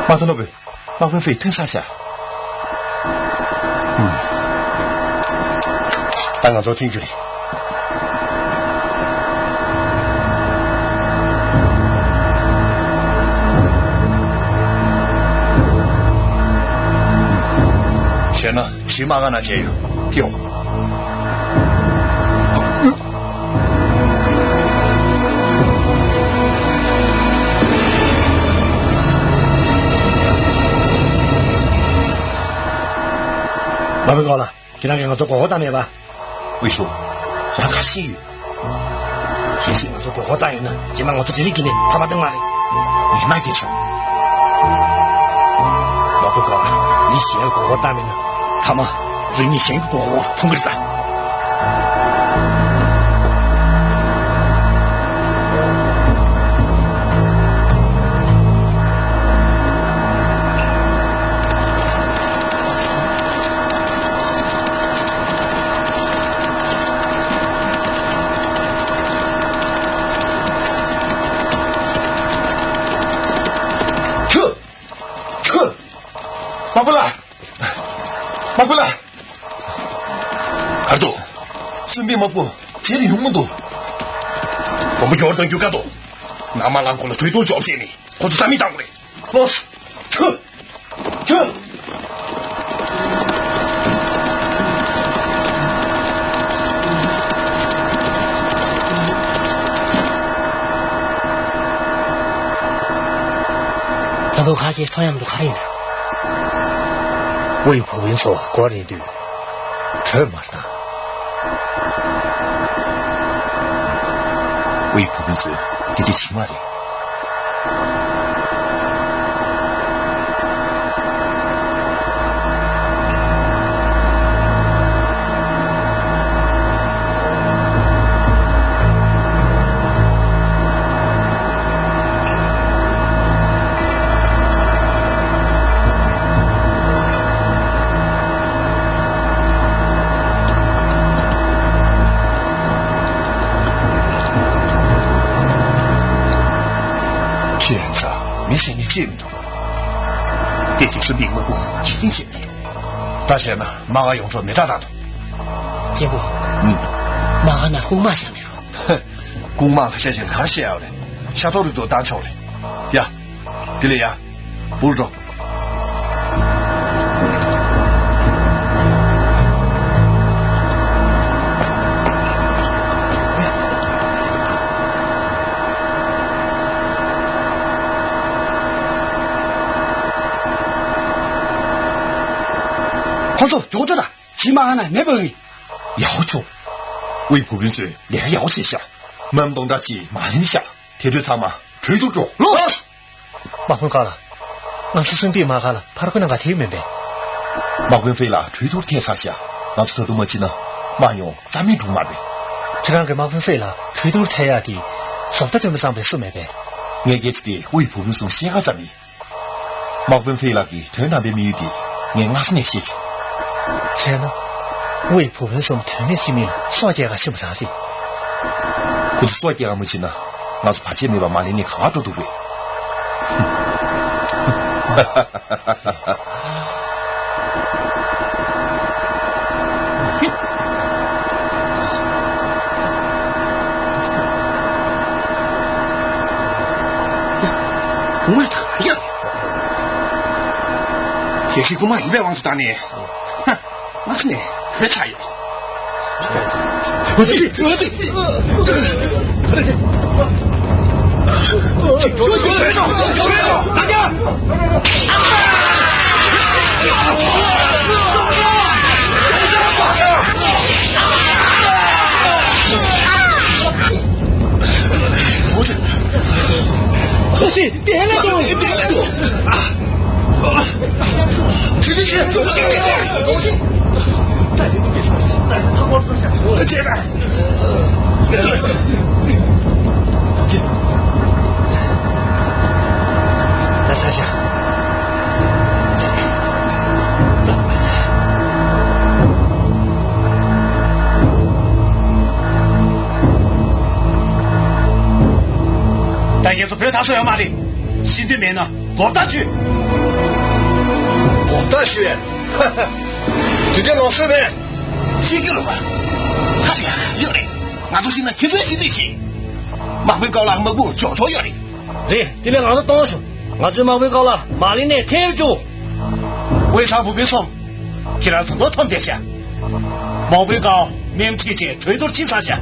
མ་ཐོན་ནོ་བུ། དམག་དཔོན་ཧྥེ་ཐོན་ཚར་ཤག་ད་ང་ཚོ་ཐོན་རྒྱུ་རེད། བྱས་ན་ཇི་མ་ག་ན་བྱས་ཡོད། ཕིའོ། མ་བུ་གོ་ལ། ཁྱེད་རང་གིས་ང་ཚོ་མགོ་སྐོར་བཏང་མེད་པ། ཝེ་ཤུ། རང་ཁ་ཤས་ཡོད། གལ་སྲིད་ང་ཚོ་མགོ་སྐོར་བཏང་ཡོད་ན་རྗེས་མ་ང་ཚོ་ཅི་རིགས་ཀྱི་ནི་ཐ་མ་དེ་མ་རེད། ངས་མ་སྐྱེས་བྱུང་། མ་བུ་གོ་ལ། མི་གཞན་མགོ་སྐོར་བཏང་མེད་ན། ཐ་མ། རང་ཉིད་གཞན་གྱི་མགོ་སྐོར་ཐོན་གྱི་རེད་ད། ཁྱོད། ཁྱོད། མ་བུ་ལ། མ་བུ་ལ། གར་འདུག་སུན་པིན་དམག་དཔུང་རྗེས་ལ་ཡོང་མི་འདུག་མགོན་པོ་ཡོར་དང་རྒྱུག་ག་འདུག་ན་མ་ལང་ཁོ་ལ་གྲོས་བསྡུར་འཇོག་བྱས་ནས་ཁོ་ཚོ་རྩ་མེད་བཏང་དགོས་རེད། ལོས། ཁྱོད། ཁྱོད། ད་དུང་ཁ་ཤས་ཐོན་ཡག་མི་འདུག་ག་རེ་ཡིན་ན། ཝེ་ཡི་བུ་སྤུན་ཚོ་སྒོ་རིང་དུས། བྲོས་མར་བཏང་། ཝེ་བུ་མོ་ཚོས་འདི་འདྲ་བྱེད་མ་རེད། ཁྱེད་ཡང་ཚ་མི་ཟེར་ནི་ཅི་མི་འདུག་སྐད་ཅིག་སུན་པའི་དམག་དཔུང་འཇིག་རྟེན་ཆེ་མི་འགྲོ། ད་བྱས་ན་མ་ག་ཡོང་ཆོག་མི་ད་ད་དོ། གཅེན་པོ། ཨུམ། མ་ག་ན་རྐུན་མ་བཞག་མི་རུང་། རྐུན་མ་ལ་བཤད་ཅིང་ག་རེ་བཤད་ཡོད་རེད། ཤ་ཐོག་རུ་དུ་བཏང་ཆོག་རེད། ཡ། དེ་ལས་ཡ། འབུར་འགྲོ། ཁོ་ཚོ་མགྱོགས་ཏུ་ད། ཕྱི་མ་ཨ་ན་མེད་པ་ཡིན། ཡག་པོ་བྱུང་། དབུས་བུ་སྤུན་ཚོས་ལས་ཀ་ཡག་པོ་བྱས་ཤག་མམ་སྟོང་ཕྲག་གཅིག་མ་ལེན་ཤག་དེ་འཕྲོས་ཚང་མ་བྲོས་བཏུར་འགྲོ། ལོ། དམག་དཔོན་ཀའོ་ལགས། ང་ཚོ་སུན་པིས་མ་ག་ལ་ཕར་རྒོལ་གནང་ག་ཐེ་ཡོད་མིན་པས། དམག་དཔོན་ཧྥེ་ལགས་བྲོས་བཏུར་ཐེབས་ཚར་ཤག་ང་ཚོ་ད་དུང་མ་ཕྱིན་ན་དམག་ཡོང་རྩ་མེད་འགྲོ་མ་རེད། ཁྱེད་རང་གིས་དམག་དཔོན་ཧྥེ་ལ་བྲོས་བཏུར་ཐེབས་ཡག་དེ་བཟོ་ལྟ་སྟོན་པ་ཙམ་པས་སུ་མེད་པས། ངས་སྐད་ཆ་དེ་དབུས་བུ་སྤུན་གསུམ་བཤད་ག་ཙམ་ཡིན། དམག་དཔོན་ཧྥེ་ལགས་ཀྱི་དོན་དམ་པའི་དམིགས་ཡུལ་དེ་ངས་སྔ་ས་ནས་ཤེས་བྱུང་། བྱས་ན། དབུས་བུ་སྤུན་གསུམ་དོན་མེད་ཕྱི་མིང་ལ་སྲོག་སྐྱེལ་ག་ཕྱིན་པ་རང་རེད། ཁོ་ཚོ་སྲོག་སྐྱེལ་ག་མ་ཕྱིན་ན་ང་ཚོ་བར་ཆད་མེད་པར་མ་ལེན་ནས་ག་པར་འགྲོ་ཐུབ་རེད། རྐུན་མ་དང་ཡ། ཡེ་ཤེས་རྐུན་མ་ཡིན་པའི་དབང་དུ་བཏང་ནས། ཧ། ང་ནས་བུད་ཚར་ཡོད། ད་ཁྱེད་ཚོ་བོད་ཐར་ས་ཡོད་མ་རེད། ཤི་འདོད་མེད་ན་མགོ་བདག་ཞུས། མགོ་བདག་ཞུས། དེ་འདྲའི་ལོག་སྲོལ་མེད། ཤི་རྒྱུ་རུ་མ། ཧ་ལས་ཡག་ཡོད་རེད། ང་ཚོ་ཤི་ན་ཁྱེད་ཚོའི་ཤི་འདོད་ཤི། དམག་དཔོན་ཀའོ་ལགས་དམག་དཔུང་མགྱོགས་མགྱོགས་ཡོད་རེད། རེད། དེ་ནས་ང་ཚོ་གཏོང་ཆོག་ང་ཚོའི་དམག་དཔོན་ཀའོ་ལགས་མ་ལེན་ནས་ཐེབས་བཅུག་དབུས་གཙང་བུ་སྤུན་གསུམ། ཁྱེད་རང་ཚོ་མདོ་འཐོམ་བསྡད་ཤག་དམག་དཔོན་ཀའོ་མེམ་ཁྲིད་བྱས་གྲོས་བསྡུར་ཕྱིན་ཚར་ཤག་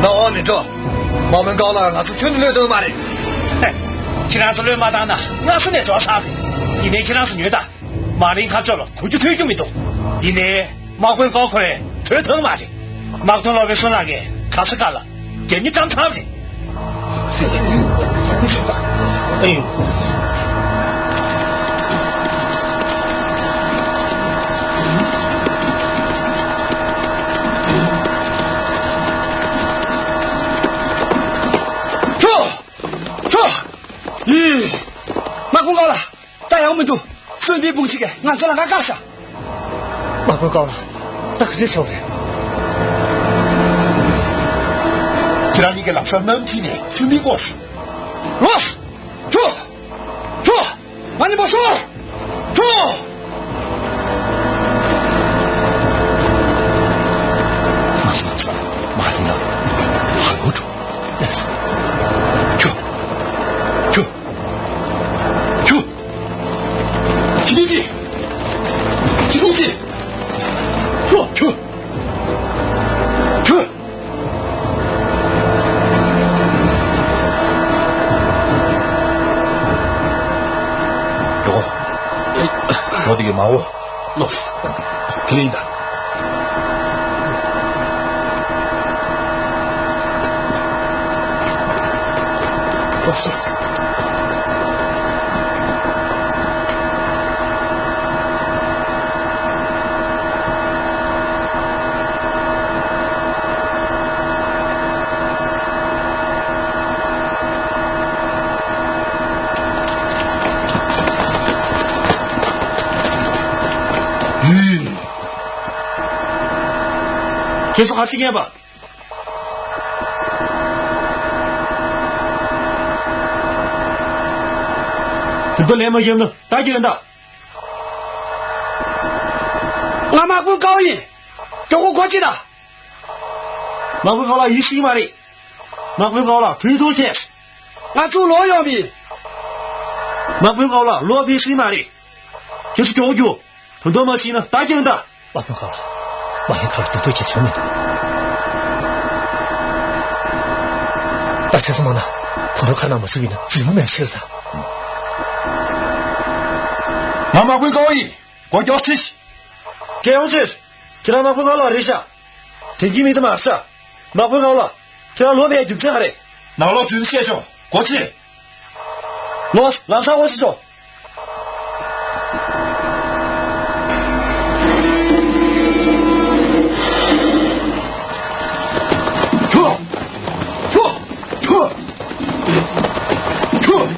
ནོར་བ་མི་འགྲོ། དམག་དཔོན་ཀའོ་ལགས་ང་ཚོ་ཁྱོན་ནས་བློས་གཏོང་མ་རེད། ཧེ། ཁྱེད་རང་ཚོ་བློས་མ་བཏང་ན་སྔ་ས་ནས་འབྱོར་ཚར་རེད། ཡིན་ནའི་ཁྱེད་རང་ཚོ་ཉོས་དང་། མ་རིན་ཁ་ཕྱོགས་ལ་གོ་རྒྱུ་ཐོས་རྒྱུ་མི་འདུག་ཡིན་ནའི། དམག་དཔོན་ཀའོ་ཁོ་རེ་གྲོས་ཐོན་མ་རེད། དམག་དོན་སློབ་དཔོན་སུན་ལགས་ཀྱིས་ག་ས་ག་ལ་རྒྱ་མི་བཀྲམ་ཐབས་རེད། ཨེ་ཡོ། ཁྱོ། ཁྱོ། ཡི། དམག་དཔོན་ཀའོ་ལགས། ད་ཡག་མི་འདུག་སུན་པིའི་དཔུང་ཆེན་གྱིས་ང་ཚོ་ལ་ང་བཀག་ཤག་དམག་དཔོན་ཀའོ་ལགས། ད་ག་འདྲ་བྱུང་རེད། ཁྱེད་རང་གཉིས་ཀྱིས་ལམ་སང་གནམ་ཁྲིད་ནས་སུན་པིའི་སྐོར་ཞུ། ལོས། ཁྱོ། ཁྱོ། ང་གཉིས་པོ་ཤོར། ཁྱོ། ང་ཚོ་ལམ་སང་མ་ལེན་ན་ཧ་ལོ་འགྲོ། ལགས་སོ། ཁྱོ། ཁྱོ། ཁྱོ། ཁྱི་ལིན་ཅི། ཁྱི་ལིན་ཅི། ཁྱོ། ཁྱོ། ཁྱོ། འགྲོ། ཁྱོ་དེ་གའི་མ་འོ། ལོས། དེ་ལས་ཡིན་ད། ལགས་སོ། ཁྱེད་ཚོ་ག་རེ་བྱེད་མཁན་པ། དུས་ཚོད་ལན་མ་བརྒྱབ་ན་ད་རྒྱག་ཡིན་ད། ང་དམག་དཔོན་དཀར་པོ་ཡིན། མགྱོགས་པོ་སྒོ་ཕྱེ་ད། དམག་དཔོན་དཀར་པོ་ལགས། ཡིན་སྲིད་མ་རེད། དམག་དཔོན་དཀར་པོ་ལགས། གྲོས་བསྡུར་བྱས། ང་ཚོ་ལོག་ཡོང་མི། དམག་དཔོན་དཀར་པོ་ལགས། ལོག་ཕེབས་སྲིད་མ་རེད། ཁྱེད་ཚོ་མགྱོགས་པོ་རྒྱུགས། ད་དུང་མ་ཕྱིན་ན་ད་རྒྱག་ཡིན་ད། དམག་དཔོན་དཀར་པོ་ལགས། དམག་དཔོན་དཀར་པོ་ལགས། དུས་ཚོད་ཁྱད་མཚར་མི་འདུག་ད་ཁྱེད་ཚོ་མང་ན་ད་དུང་ཁ་ནང་མ་ཚུད་པ་ཡིན་ན་རིང་པོ་མེད་པ་ཤེས་རེད་ད། ང་དམག་དཔོན་དཀར་པོ་ཡིན། སྒོ་མགྱོགས་ཕྱེ། རྒྱལ་ཡོངས་ཚོས། ཁྱེད་རང་དམག་དཔོན་དཀར་པོ་ལགས་རེད་ཤག་དེང་གི་མི་དེ་མ་རེད་ཤག་དམག་དཔོན་དཀར་པོ་ལགས། ཁྱེད་རང་ལོག་པའི་རྒྱུ་མཚན་ག་རེ། ནང་ལོགས་འཛུལ་ནས་བཤད་ཆོག་སྒོ་ཕྱེ། ལོག་ལམ་སང་སྒོ་ཕྱེ་ཆོག་ཁྱོ། ཁྱོ། ཁྱོ། ཁྱོ།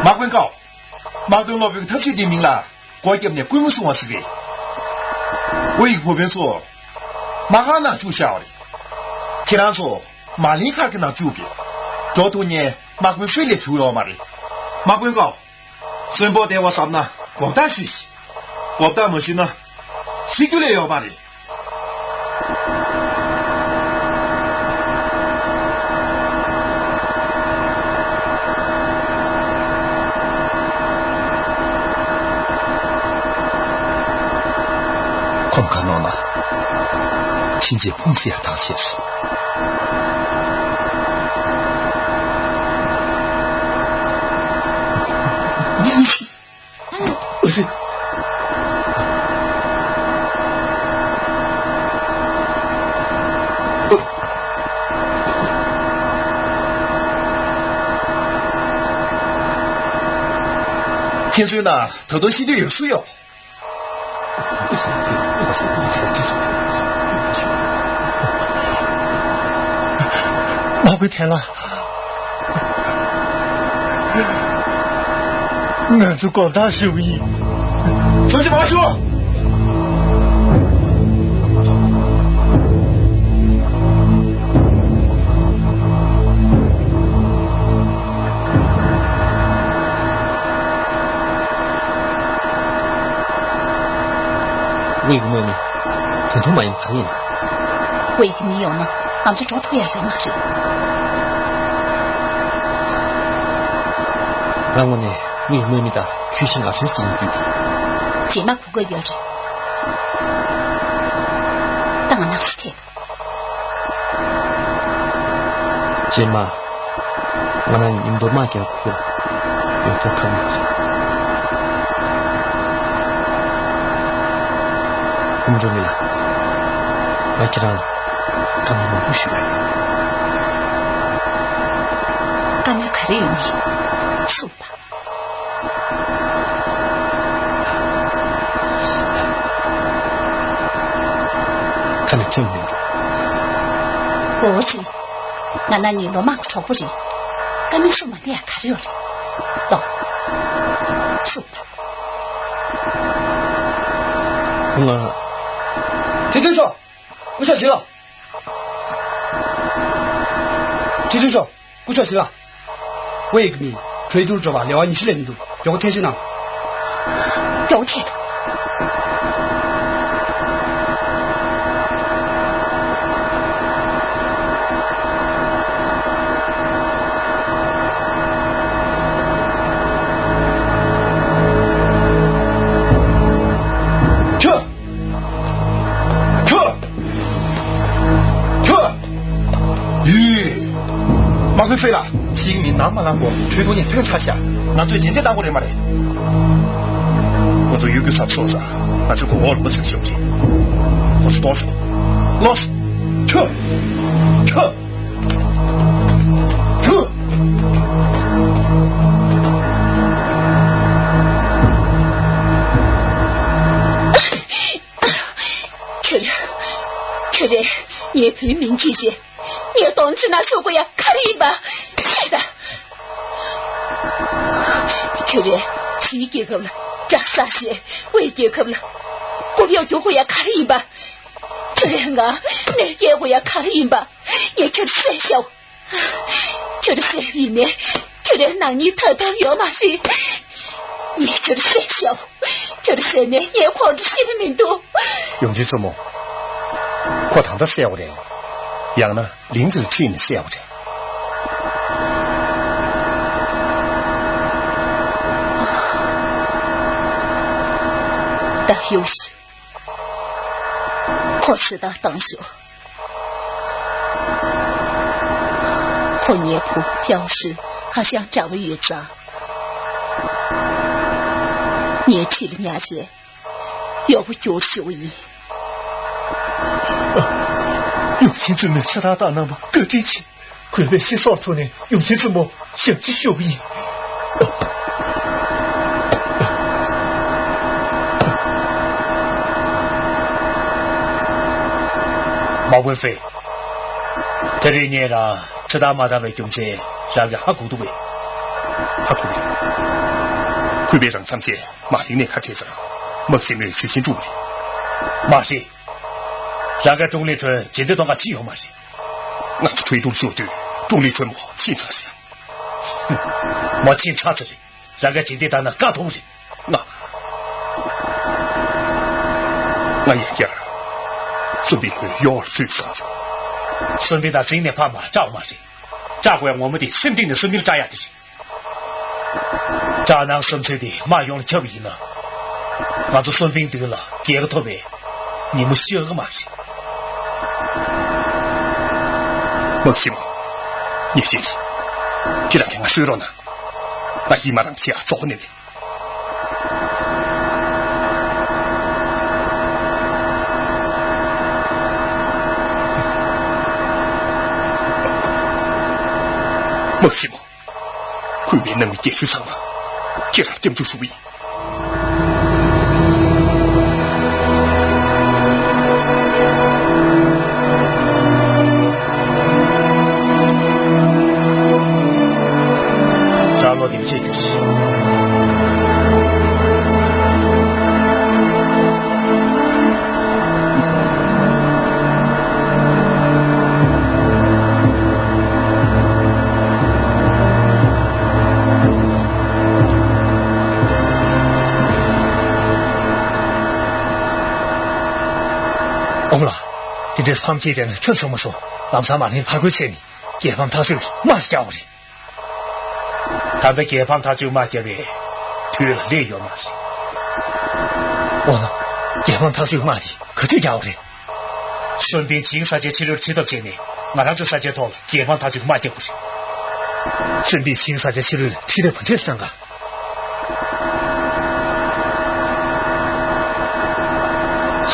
དམག་དཔོན་དཀར་པོ། དམག་དོན་སློབ་དཔོན་ཐབས་ཤེས་དེའི་མིང་ལ་སྒོ་བརྒྱབ་ནས་སྐུལ་མ་གསུང་བ་ཞིག་རེད། དབུས་ཀྱི་བུ་སྤུན་ཚོ། དམག་ཁང་ནང་བཅུག་བཞག་པ་རེད། ཁྱེད་རང་ཚོ་མ་ལིན་མཁར་གྱི་ནང་བཅུག་གི། འགྲོ་ཐུབ་ན་དམག་དཔོན་ཧྥེ་ལེ་བྱུག་ཡོད་མ་རེད། དམག་དཔོན་དཀར་པོ། གསོན་པོ་བདེ་བ་བསམ་ན་གོ་བརྡ་ཞུས་ཤིག་གོ་བརྡ་མ་ཞུས་ན་གཟིགས་རྒྱུ་ལས་ཡོད་མ་རེད། ཁོམ་ཁ་ནང་ལ་ཕྱིན་ཆད་ཕུང་སེ་ཐག་ཆད་སོང་། ཁྱེད་ཚོའི་ནང་ད་དུང་ཤི་འདོད་ཡོད་སུ་ཡོད། དམག་དཔོན་ཐན་ལ། ང་ཚོ་གོ་བརྡ་ཞུ་གི་ཡིན། ཚོས་མ་ཞུ། དབུས་ཀྱི་དམག་མི་ད་དུང་མ་ཡིན་གང་ཡིན། དབུས་ཀྱི་མི་ཡོང་ན་ང་ཚོ་འགྲོ་ཐུབ་ཡ་ཡོད་མ་རེད། རང་ངོས་ནས་དབུས་ཀྱི་དམག་མི་དང་ཁྱོད་ཤི་ང་ཤི་ཟིན་རྒྱུ་ཡིན། རྗེས་མ་གོ་སྐབས་ཡོད་རེད། ད་ང་ནང་སུ་ཐད། རྗེས་མ་ང་རང་ཉིན་མོ་དམག་རྒྱག་དགོས་ཡོད་ཐོག་ཁ་མི་ཁོང་ཚོ་ནི་ང་ཁྱེད་རང་བཀའ་མོལ་མང་པོ་ཞུ་བ་ཡིན། བཀའ་མོལ་ག་རེ་ཡོད་ནི་གསུངས་དང་། ཁ་ནས་ཐོན་མི་འདུག་འོ་ཙི། ང་ན་ནི་ལོ་མང་གི་གྲོགས་པོ་རེད། བཀའ་མོལ་གསུང་མ་བདེ་ཡ་ག་རེ་ཡོད་རེད། ལོ། གསུངས་དང་། ང་། ཁྲི་སྟོན་མཆོག་སྐུ་ཞབས་ཞིག་ལ། ཁྲི་སྟོན་མཆོག་སྐུ་ཞབས་ཞིག་ལ། ཝེ་ཡིག་མི་གྲོས་བསྡུར་འགྲོ་བ་ལེ་བ་ཉི་ཤུ་ལས་མི་འདུག་མགྱོགས་པོ་ཐད་ཤིག་གནང་། མགྱོགས་པོ་ཐད་དང་། ཁྱོད། ཁྱོད། ཁྱོད། ཡུས། དམག་དཔོན་ཧྥེ་ལགས། ཅིག་མིན་ནམ་མ་ལངས་གོ་གྲོས་བསྡུར་ནས་ཐོན་ཚར་ཤག་ང་ཚོས་རྗེས་འདེད་གནང་དགོས་རེད་མ་རེད། ཁོ་ཚོ་གཡོ་སྒྱུ་ཚབ་སོང་ཙང་ ང་ཚོའི་གོ་འོག་ལ་མ་ཚུད་ཤོག་ཅིག་ཁོ་ཚོ་གཏོར་ཤོག་ལོས། ཁྱོད། ཁྱོད། ཁྱོད། ཁྱོད། ཁྱོད་རེད། ངའི་བུའི་མིང་གིས་བཤད། ངས་གདོང་ཅི་ན་ཤོག་གོ་ཡ་ག་རེ་ཡིན་པ་ཤེས་ད། ཁྱོད་རེད། ཕྱིའི་རྒྱལ་ཁབ་ལ་དགྲ་ཟ་བྱས། དབུས་རྒྱལ་ཁབ་ལ་རྐུབ་གཡོག་རྒྱུག་གོ་ཡ་ག་རེ་ཡིན་པ། ཁྱོད་རེད། ང་ནས་སྐྱེལ་གོ་ཡ་ག་རེ་ཡིན་པ། ངས་ཁྱོད་བསད་ཤོག་ཁྱོད་བསད་ཡིན་ནས་ཁྱོད་རེད། ནག་ཉེས་ཐར་ཐབས་ཡོད་མ་རེད། ངས་ཁྱོད་བསད་ཤོག་ཁྱོད་བསད་ནས་ངས་ཁོང་ཁྲོ་ཤེས་ཀྱི་མི་འདུག་ཡོངས་འཛིན་བཙུན་མོ། ཁོ་ད་ལྟ་བསད་དགོས་རེད། ཡང་ན་གླིང་འདིར་ཁྲིད་ནས་བསད་དགོས་རེད། ད་ཡོང་ཤོག་ཁོ་ཚོས་བདག་བཏང་ཤོག་ཁོ་ངའི་བུ་ཅའོ་ཧྲི་ཧ་ཅང་དགྲ་བོ་ཡོད་ཙང་། ངའི་འཁྲིས་ལ་ཉར་རྗེས་གཡོག་པོ་བསྐྱུར་ཞུ་བ་ཡིན། ཡོངས་འཛིན་བཙུན་མོས་ས་ཐག་བཏང་གནང་བ་བཀའ་དྲིན་ཆེ། གུས་པས་ཤི་སོགས་ཐོག་ནས་ཡོངས་འཛིན་བཙུན་མོ་ཞབས་ཕྱི་ཞུ་གི་ཡིན། མ་ཝེ་ཧྥེ། དེ་རིང་ངས་རང་ཚེ་ཐར་མ་བཏང་བའི་རྒྱུ་མཚན་རང་གིས་ཧ་གོ་འདུག་པས། ཧ་གོ་པས། གུས་པས་རང་མཚམས་བཅད་མ་གླིང་ནས་ཁ་བྲལ་ཙང་དམག་སྲིན་མོས་ཇུས་ཆེན་བསྒྲུབས་པ་རེད། མ་རེད། རང་གིས་ཀྲུང་ལི་ཁྲོན་རྗེས་འདེད་གཏོང་ག་ཕྱིན་ཡོད་མ་རེད། ང་ཚོ་ཁྲོན་ཏུར་ཤོར་དུས་ཀྲུང་ལི་ཁྲོན་མོ་ཕྱིན་ཚར་ཟེར། མ་ཕྱིན་ཚར་ཚར་རེད། རང་གིས་རྗེས་འདེད་བཏང་ན་དཀའ་ཐུབ་རེད། ང་། ང་ཡང་བསྐྱར་སུན་པིན་ཁོའི་གཡོག་ལ་ཚུད་སོང་། སུན་པིན་དང་འཛིང་ནས་ཕམ་པ་སྐྲག་མ་རེད། སྐྲག་དགོས་ངོ་མ་དེ་སེམས་གཏིང་ནས་སུན་པིན་སྐྲག་ཡག་དེ་རེད། སྐྲག་སྣང་བསམ་ཚུལ་དེ་དམག་ཡོངས་ལ་ཁྱབ་པ་ཡིན་ན། ང་ཚོ་སུན་པིན་མདུན་ལ་རྒྱལ་ཁ་ཐོབ་པའི་ཉིན་མོ་ཤར་གི་མ་རེད། དམག་སྲིན་མོ། ཉེས་ཅན་རེད། ཁྱེད་རང་གིས་ང་གསོད་རོགས་གནང་། ང་ཡིད་མ་རངས་བྱས་ཨ་ཙོག་ནས་མེད། དམག་སྲིན་མོ། གུས་པས་གནང་བའི་རྒྱལ་གཞུང་ཚང་མ་ཁྱེད་རང་སྐྱབས་འཇུག་ཞུ་གི་ཡིན། རང་བློ་བདེ་བྱེད་རྒྱུ་ཞིག་ཨོ་ལགས། དེ་འདྲའི་ཕམ་ཁྱེད་དེ་ནི་ཁྱོད་བྱུང་མ་སོང་། ལམ་སང་མ་ནིང་ཕར་རྒོལ་བྱས་ནས་རྒྱལ་ཕམ་ཐག་གཅོད་ཀྱི་དམག་རྒྱག་དགོས་རེད། ད་ལྟ་རྒྱལ་ཕམ་ཐག་གཅོད་དམག་རྒྱག་པའི་དུས་ལ་སླེབས་ཡོད་མ་རེད། འོ་ན། རྒྱལ་ཕམ་ཐག་གཅོད་དམག་དེ་ག་དུས་རྒྱག་དགོས་རེད། སུན་པིན་ཇིང་ས་ཆའི་ཕྱི་རོལ་ཁྲིད་ཐབས་བྱས་ནས་ང་རང་ཚོའི་ས་ཆའི་ཐོག་ལ་རྒྱལ་ཕམ་ཐག་གཅོད་དམག་རྒྱག་དགོས་རེད། སུན་པིན་ཇིང་ས་ཆའི་ཕྱི་རོལ་ཁྲིད་ཐབས་ག་འདྲས་བསམ་ག་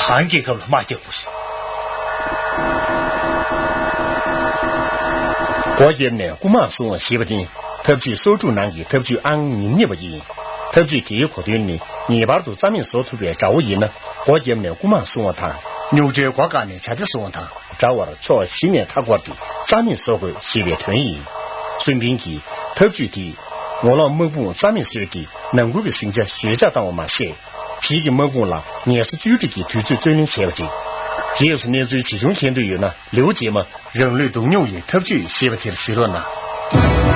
ཧན་རྒྱལ་ཁབ་ལ་དམག་རྒྱག་དགོས་རེད། སྒོ་བརྒྱབ་ནས་རྐུ་མ་བཟུང་བ་ཞེས་པ་ནི་ཐབས་ཇུས་སོ་དྲུག་ནང་གི་ཐབས་ཇུས་ཨང་ཉེར་གཉིས་པ་ཡིན། ཐབས་ཇུས་དེའི་གོ་དོན་ནི་ངེས་པར་དུ་རྩ་མེད་བཟོ་ཐུབ་པའི་དགྲ་བོ་ཡིན་ན་སྒོ་བརྒྱབ་ནས་རྐུ་མ་བཟུང་བ་དང་། རྙོག་དྲའི་སྒོ་བཀག་ནས་བྱ་དེ་བཟུང་བ་དང་། དགྲ་བོར་ཕྱོགས་བཞི་ནས་མཐའ་བསྐོར་ཏེ་རྩ་མེད་བཟོ་དགོས་ཞེས་པའི་དོན་ཡིན། སུན་པིན་གྱིས་ཐབས་ཇུས་དེས་ངོ་ལོག་དམག་དཔུང་རྩ་མེད་བཟོས་ཏེ་ནང་ཁུལ་གྱི་ཟིང་ཆ་ཞོད་འཇགས་བཏང་བ་མ་ཟད། ཕྱིའི་གི་དམག་དཔུང་ལ་ཉལ་ས་བཅོས་སྒྲིག་གི་དུས་ཚོད་རྩོད་ལེན་བྱས་པ་རེད། རྗེས་སུ་གནས་ཚུལ་ཇི་བྱུང་མཁྱེན་འདོད་ཡོད་ན་ལེའུ་རྗེས་མ། རང་ལུས་སྡུག་མྱོང་ཡི་ཐབས་ཇུས་ཞེས་པ་དེར་གཟིགས་རོགས་གནང་།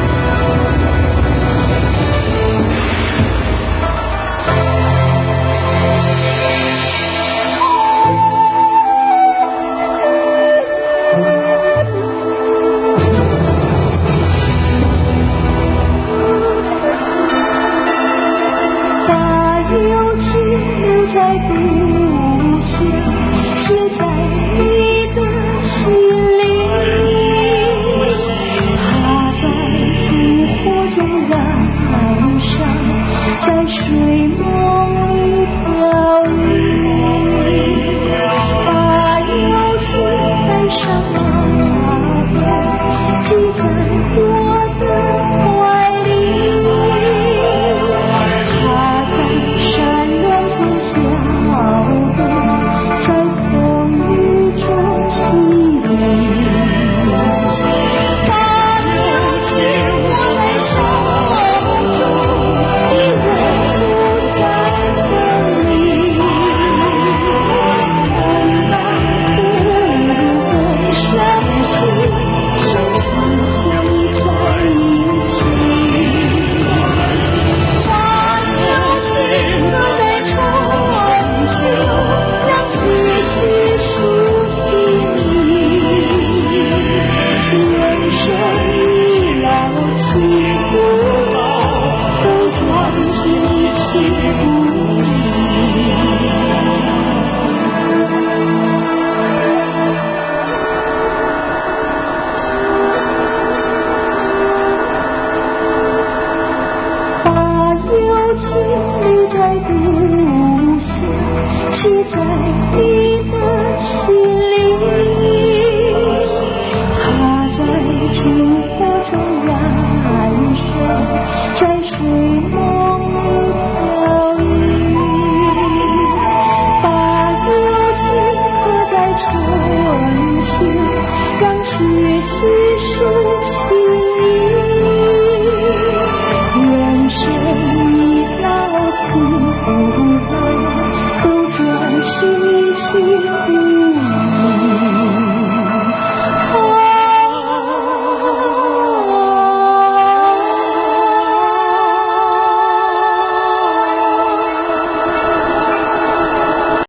你的洗礼，它在烛火中燃烧，在水中